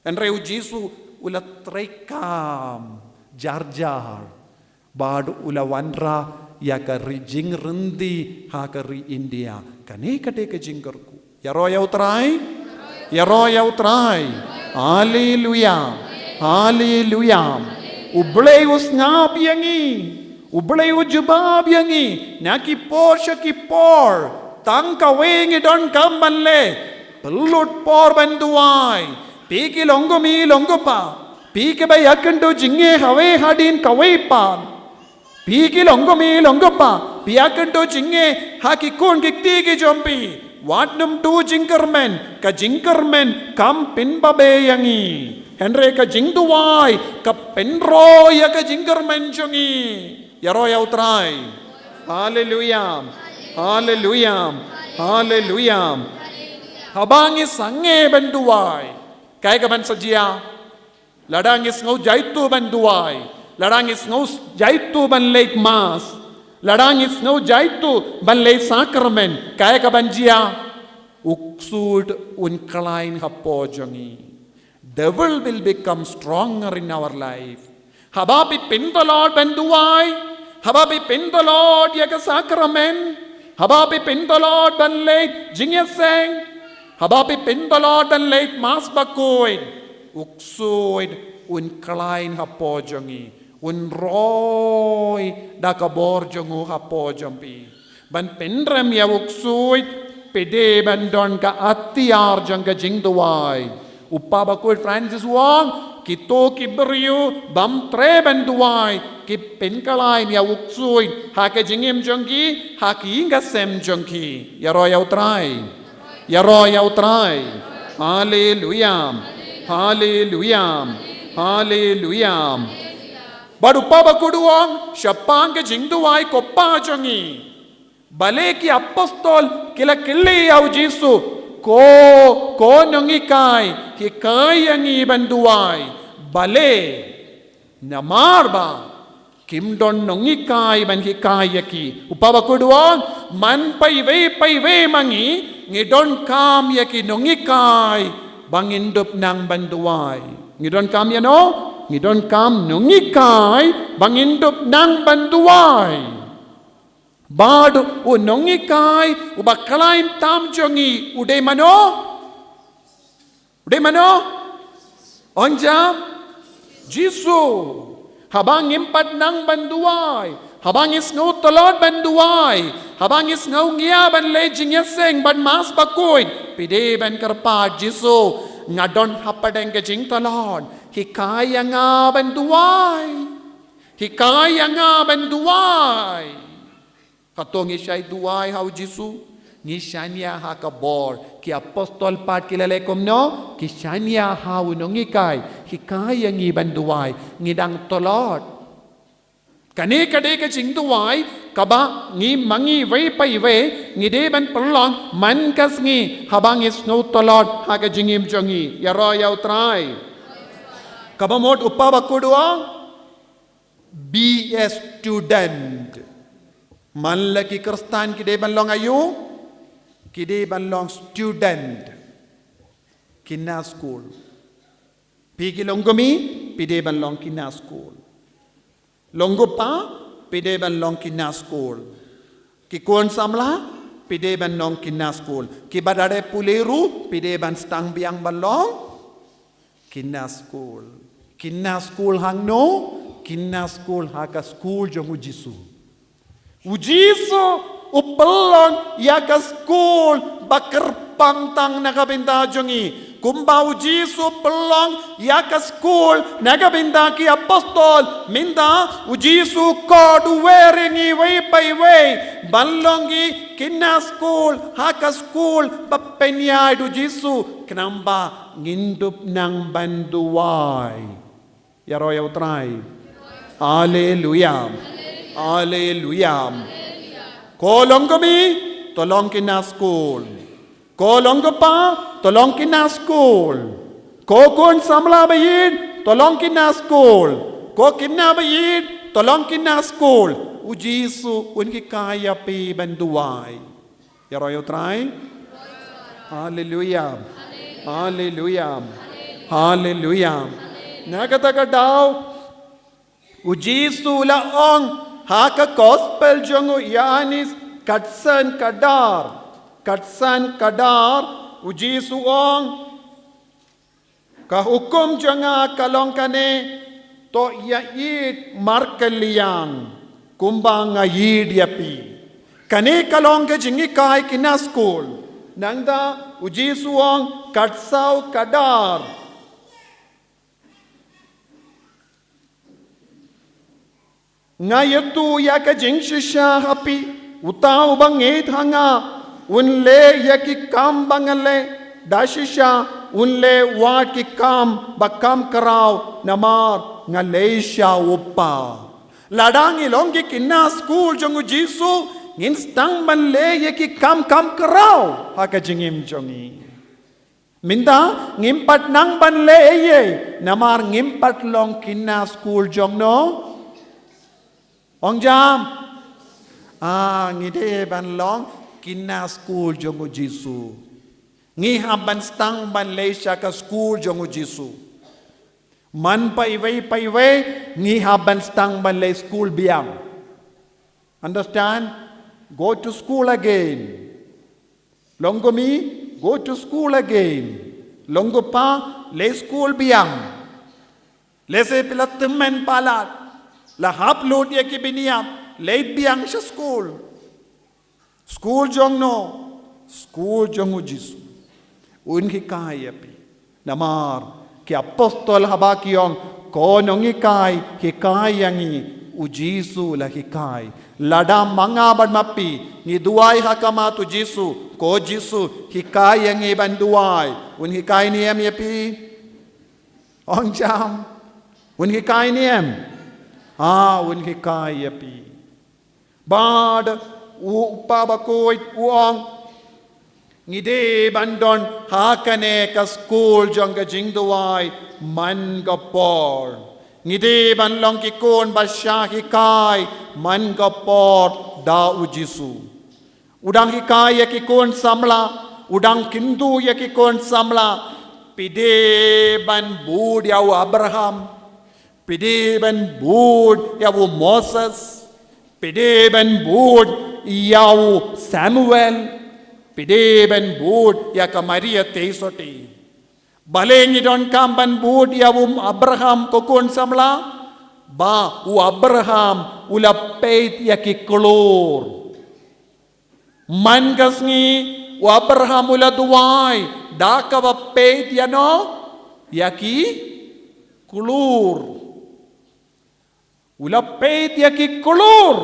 Hynrei u Jisu u la treikam jar jar. Bad u la wanrah ïa ka ri jingryndi ha ka ri India. Kane ka dei ka jingkyrkhu. Ïaroh ïa u Trai. Ïaroh ïa u Trai. Haleluia. Haleluia. U Blei u sngap ïa ngi. U Blei u jubab ïa ngi. Na ki por sha ki por. Tang kawei ngi donkam ban leh. Pynlut por ban duwai. Phi ki long kmie long kpa. Phi kiba ïakynduh jingeh hawei hadien kawei pat. Phi ki long kmie long kpa, phi ïakynduh jingeh ha ki khun ki kti ki jong phi. Wat nym duh jingkyrmen, ka jingkyrmen kam pynbabe ïa ngi. Hynrei ka jingduwai ka pynroi ïa ka jingkyrmen jong ngi. Ïaroh ïa U Trai. Haleluya. Haleluya. Haleluya. Haba ngi sangeh ban duwai, kaei kaban sa jia? Lada ngi sngew jaituh ban duwai, lada ngi sngew jaituh ban leit mass, lada ngi sngew jaituh ban leit sakramen, kaei kaban jia? U ksuid un khlaiñ hapoh jong ngi. Devil will become stronger in our life. Haba phi pyntlot ban duwai, haba phi pyntlot ïa ka sakramen, haba phi pyntlot ban leit jingïaseng, haba phi pyntlot ban leit mass bakhuid, u ksuid un khlaiñ hapoh jong ngi, un roi da ka bor jong u hapoh jong phi. Ban pynrem ïa u ksuid, phi dei ban don ka atiar jong ka jingduwai. U Papa Bakhuid Francis u ong, kito ki briew bym treh ban duwai ki pynkhlaiñ ïa u ksuid ha ka jingim jong ki, ha ki ïing ka sem jong ki. Ïaroh ïa U Trai. Ïaroh ïa U Trai. Haleluya. Haleluya. Haleluya. Bad u Papa Bakhuid u ong, shaphang ka jingduwai ko Pa jong ngi. Balei ki apostol ki la kylli ïa u Jisu, ko, ko nonghikai, hikai ïa ngi ban duwai? Balei? Namar ba kim don nonghikai ban hikai ïa ki. U Papa Bakhuid u ong, man paiwei paiwei ma ngi ngi donkam ïa ki nonghikai ba ngin dup nang ban duwai. Ngi donkam ïa no? Ngi donkam nonghikai ba ngin dup nang ban duwai. Bad u nonghikai uba khlaiñ tam jong ngi u dei mano? U dei mano? Ong jam, Jisu. Haba ngim pat nang ban duwai, haba ngi sngew tlot ban duwai, haba ngi sngew ngiah ban leit jingïaseng bad mass bakhuid, phi dei ban kyrpad, Jisu, nga don hapdeng ka jingtlot, hikai ïa nga ban duwai. Hikai ïa nga ban duwai. Kato ngi shait duwai ha u Jisu, ngi shaniah ha ka bor. Ki apostol pat ki la leh kumno? Ki shaniah ha u nonghikai, hikai ïa ngi ban duwai. Ngi dang tlot. Kane ka dei ka jingduwai kaba ngi ma ngi iwei pa iwei ngi dei ban pynlong man ka sngi haba ngi sngew tlot ha ka jingim jong ngi. Ïaroh ïa U Trai. Kaba mut u Papa Bakhuid u ong, be a student. Man la ki Khristan ki dei ban long aïu? Ki dei ban long student. Khynnah skul. Phi ki longkmie, phi dei ban long khynnah skul. Long u kpa, phi dei ban long khynnah skul. Ki khun samla, phi dei ban long khynnah skul. Kiba dei pule ruh, phi dei ban sdang biang ban long khynnah skul. Khynnah skul hangno? Khynnah skul ha ka skul jong u Jisu. U Jisu u pynlong ïa ka skul ba kyrpang tang na ka bynta jong ngi. Kumba u Jisu u pynlong ïa ka skul na ka bynta ki apostol, mynta u Jisu u khot u wer ïa ngi iwei pa iwei ban long ki khynnah skul ha ka skul ba pynïaid u Jisu, khnang ba ngin dup nang ban duwai. Ïaroh ïa U Trai. Haleluya. Haleluya. Ko longkmie, to long khynnah skul. Ko long u kpa, to long khynnah skul. Ko khun samla ba ïeit, to long khynnah skul. Ko khynnah ba ïeit, to long khynnah skul. U Jisu un hikai ïa phi ban duwai. Ïaroh ïa U Trai. Haleluya. Haleluya. Haleluya. Na kata ka daw, u Jisu u la ong ha ka gospel jong u Ïoannis, katsan kadar. Katsan kadar, u Jisu u ong, ka hukum jong nga ka long kane, to ïa ïeit markylliang kumba nga ïeit ïa phi. Kane ka long ka jinghikai khynnah skul. Nangta u Jisu u ong, katsaw kadar, nga ïathuh ïa ka jingshisha ha phi, uta uba ngeit ha nga, Un leh ïa ki kam ba nga leh da shisha, un leh wat ki kam ba kham khraw, namar nga leit sha u Kpa. Lada ngi long ki khynnah skul jong u Jisu, ngin sdang ban leh ïa ki kam kham khraw ha ka jingim jong ngi. Mynta ngim pat nang ban leh ei ei, namar ngim pat long khynnah skul jong no. Ong jam. Ah, ngi dei ban long khynnah skul jong u Jisu. Ngi hap ban sdang ban leit sha ka skul jong u Jisu. Man paiwei paiwei, ngi hap ban sdang ban leit skul biang. Understand? Go to school again. Long kumne, go to school again. Long kumpa, leit skul biang. Lehse phi la tymmen palat, la hap lut ïa ki bynïap, leit biang sha skul. Skul jong no, skul jong u Jisu. Un hikai ïa phi. Namar ki apostol haba ki ong, ko nonghikai, hikai ïa ngi u Jisu la hikai. Lada ma nga bad ma phi ngi duwai ha khmat u Jisu, ko Jisu, hikai ïa ngi ban duwai, un hikai ne em ïa phi? Ong jam. Un hikai ne em? Ah, un hikai ïa phi. Bad u Kpa bakhuid u ong, ngi dei ban don ha kane ka skul jong ka jingduwai man ka por. Ngi dei ban long ki khun ba shah hikai man ka por da u Jisu. U dang hikai ïa ki khun samla, u dang kyntu ïa ki khun samla. Phi dei ban bud ïa u Abraham. Phi dei ban bud ïa u Moses. Phi dei ban bud ïa u Samuel. Phi dei ban bud ïa ka Maria Theisotti. Balei ngi donkam ban bud ïa u Abraham, ko khun samla? Ba u Abraham u la peit ïa ki klur. Man ka sngi u Abraham u la duwai da kaba peit ïa no, ïa ki klur. U la peit ïa ki klur.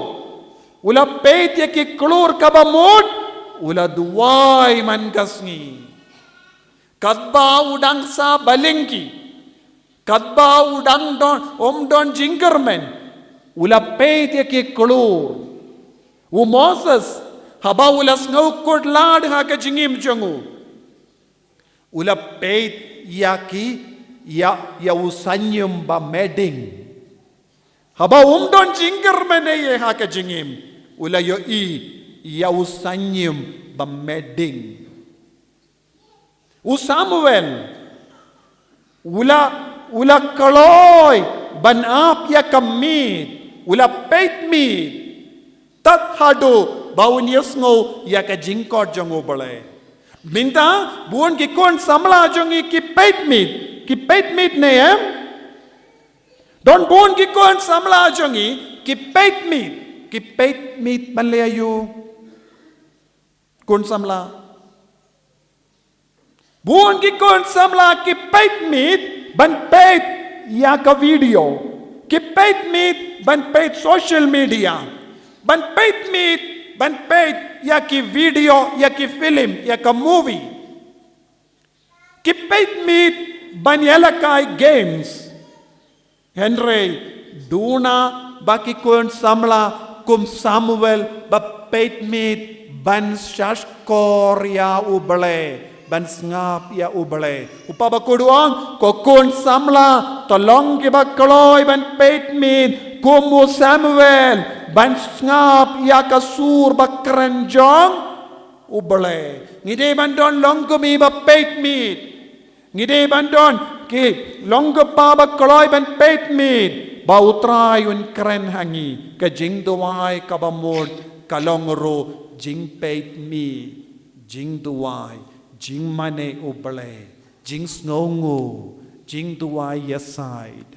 U la peit ïa ki klur kaba mut. U la duwai man ka sngi. Katba u dang sah ba lyngkhi. Katba u dang don, um don jingkyrmen. U la peit ïa ki klur. U Moses, haba u la sngew kut lad ha ka jingim jong u, u la peit ïa ki, ïa, ïa u synñium ba meding. Haba um don jingkyrmen ei ei ha ka jingim, u la ïohi ïa u synñium ba meding. U Samuel, u la, u la kloi ban ap ïa ka miet, u la peit miet. Tad haduh ba un ïohsngew ïa ka jingkhot jong U Blei. Mynta, bun ki khun samla jong ngi ki peit miet, ki peit miet ne em? Don bun ki khun samla jong ngi ki peit miet, ki peit miet ban leh aïu? Khun samla. Bun ki khun samla ki peit miet ban peit ïa ka video. Ki peit miet ban peit social media. Ban peit miet ban peit ïa ki video, ïa ki film, ïa ka movie. Ki peit miet ban ïalehkai games. Hynrei duna ba ki khun samla kum Samuel ba peit miet ban shahshkor ïa U Blei, ban sngap ïa U Blei. U Kpa bakhuid u ong, ko khun samla, to long kiba kloi ban peit miet kum u Samuel, ban sngap ïa ka sur ba kren jong U Blei. Ngi dei ban don long kum i ba peit miet. Ngi dei ban don ki long ki kpa ba kloi ban peit miet ba U Trai un kren ha ngi. Ka jingduwai kaba mut ka long ruh jingpeit miet, jingduwai, jingmane U Blei, jingsngewnguh, jingduwai ïasaid.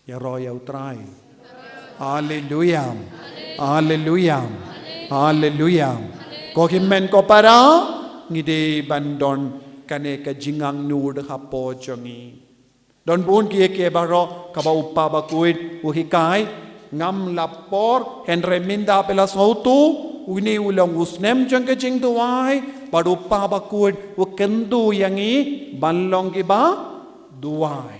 Ïaroh ïa U Trai. Haleluya. Haleluya. Haleluya. Ko hynmen ko para, ngi dei ban don kane ka jingangnud hapoh jong ngi. Don bun kiei kiei baroh kaba U Kpa bakhuid u hikai, ngam lap por, hynrei mynta phi la sngewthuh, Une u long u snem jong ka jingduwai, bad u Kpa Bakhuid u kyntu ïa ngi ban long kiba duwai.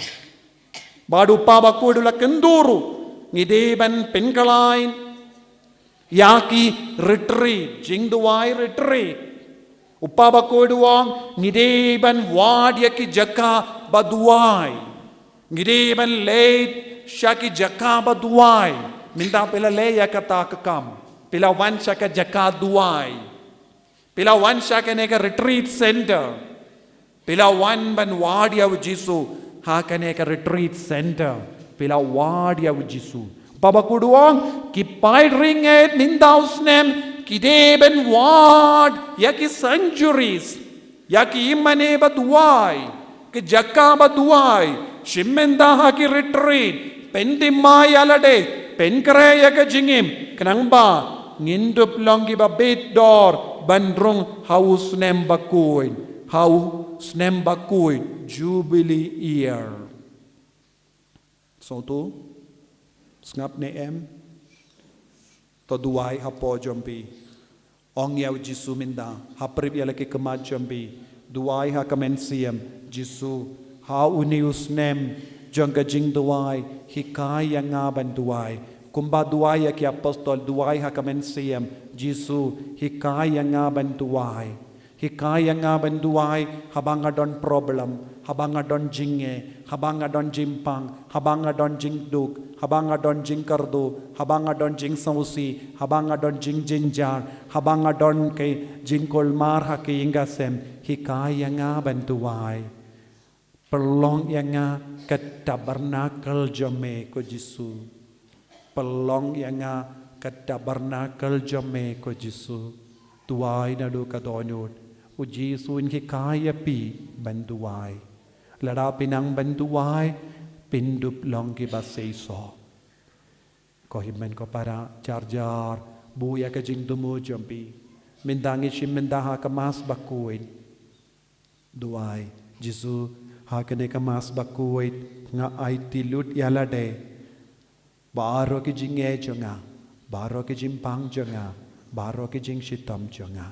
Bad u Kpa Bakhuid u la kyntu ruh, ngi dei ban pynkylla ïa ki retreat, jingduwai retreat. U Kpa Bakhuid u ong, ngi dei ban wad ïa ki jaka ba duwai. Ngi dei ban leit sha ki jaka ba duwai. Mynta phi la leh ïa kata ka kam, phi la wan sha ka jaka duwai. Phi la wan sha kane ka retreat center. Phi la wan ban wad ïa u Jisu ha kane ka retreat center. Phi la wad ïa u Jisu. U Kpa Bakhuid u ong, ki paid ri ngeit mynta u snem ki dei ban wad ïa ki sanctuaries, ïa ki imane ba duwai, ki jaka ba duwai. Shim mynta ha ki retreat, pynthymmai ïa lade, pynkhreh ïa ka jingim, khnang ba ngin dup long kiba bit dor ban rung ha u snem bakhuid, ha u snem bakhuid, Jubilee year. Sngewthuh? Sngap ne em? To duwai hapoh jong phi. Ong ïa u Jisu mynta, ha pyrshah ïa la ki khmat jong phi. Duwai ha ka mynsiem, Jisu, ha une u snem jong ka jingduwai, hikai ïa nga ban duwai. Kumba duwai ïa ki apostol, duwai ha ka mynsiem, Jisu, hikai ïa nga ban duwai. Hikai ïa nga ban duwai, haba nga don problem, haba nga don jingeh, haba nga don jingpang, haba nga don jingduk, haba nga don jingkyrduh, haba nga don jingsngewsih, haba nga don jingjynjar, haba nga don ki jingkulmar ha ki ïing ki sem, hikai ïa nga ban duwai. Pynlong ïa nga ka tabernacle jong me ko Jisu. Pynlong ïa nga ka tabernacle jong me ko Jisu. Duwai naduh ka dohnud. U Jisu un hikai ïa phi ban duwai. Lada phi nang ban duwai, phin dup long kiba seisoh. Ko hynmen ko para, jar jar, buh ïa ka jingthmu jong phi. Mynta ngi shim mynta ha ka Mass bakhuid. Duwai, Jisu, ha kane ka Mass bakhuid, nga aiti lut ïa lade. Baroh ki jingeh jong nga, baroh ki jingpang jong nga, baroh ki jingshitom jong nga.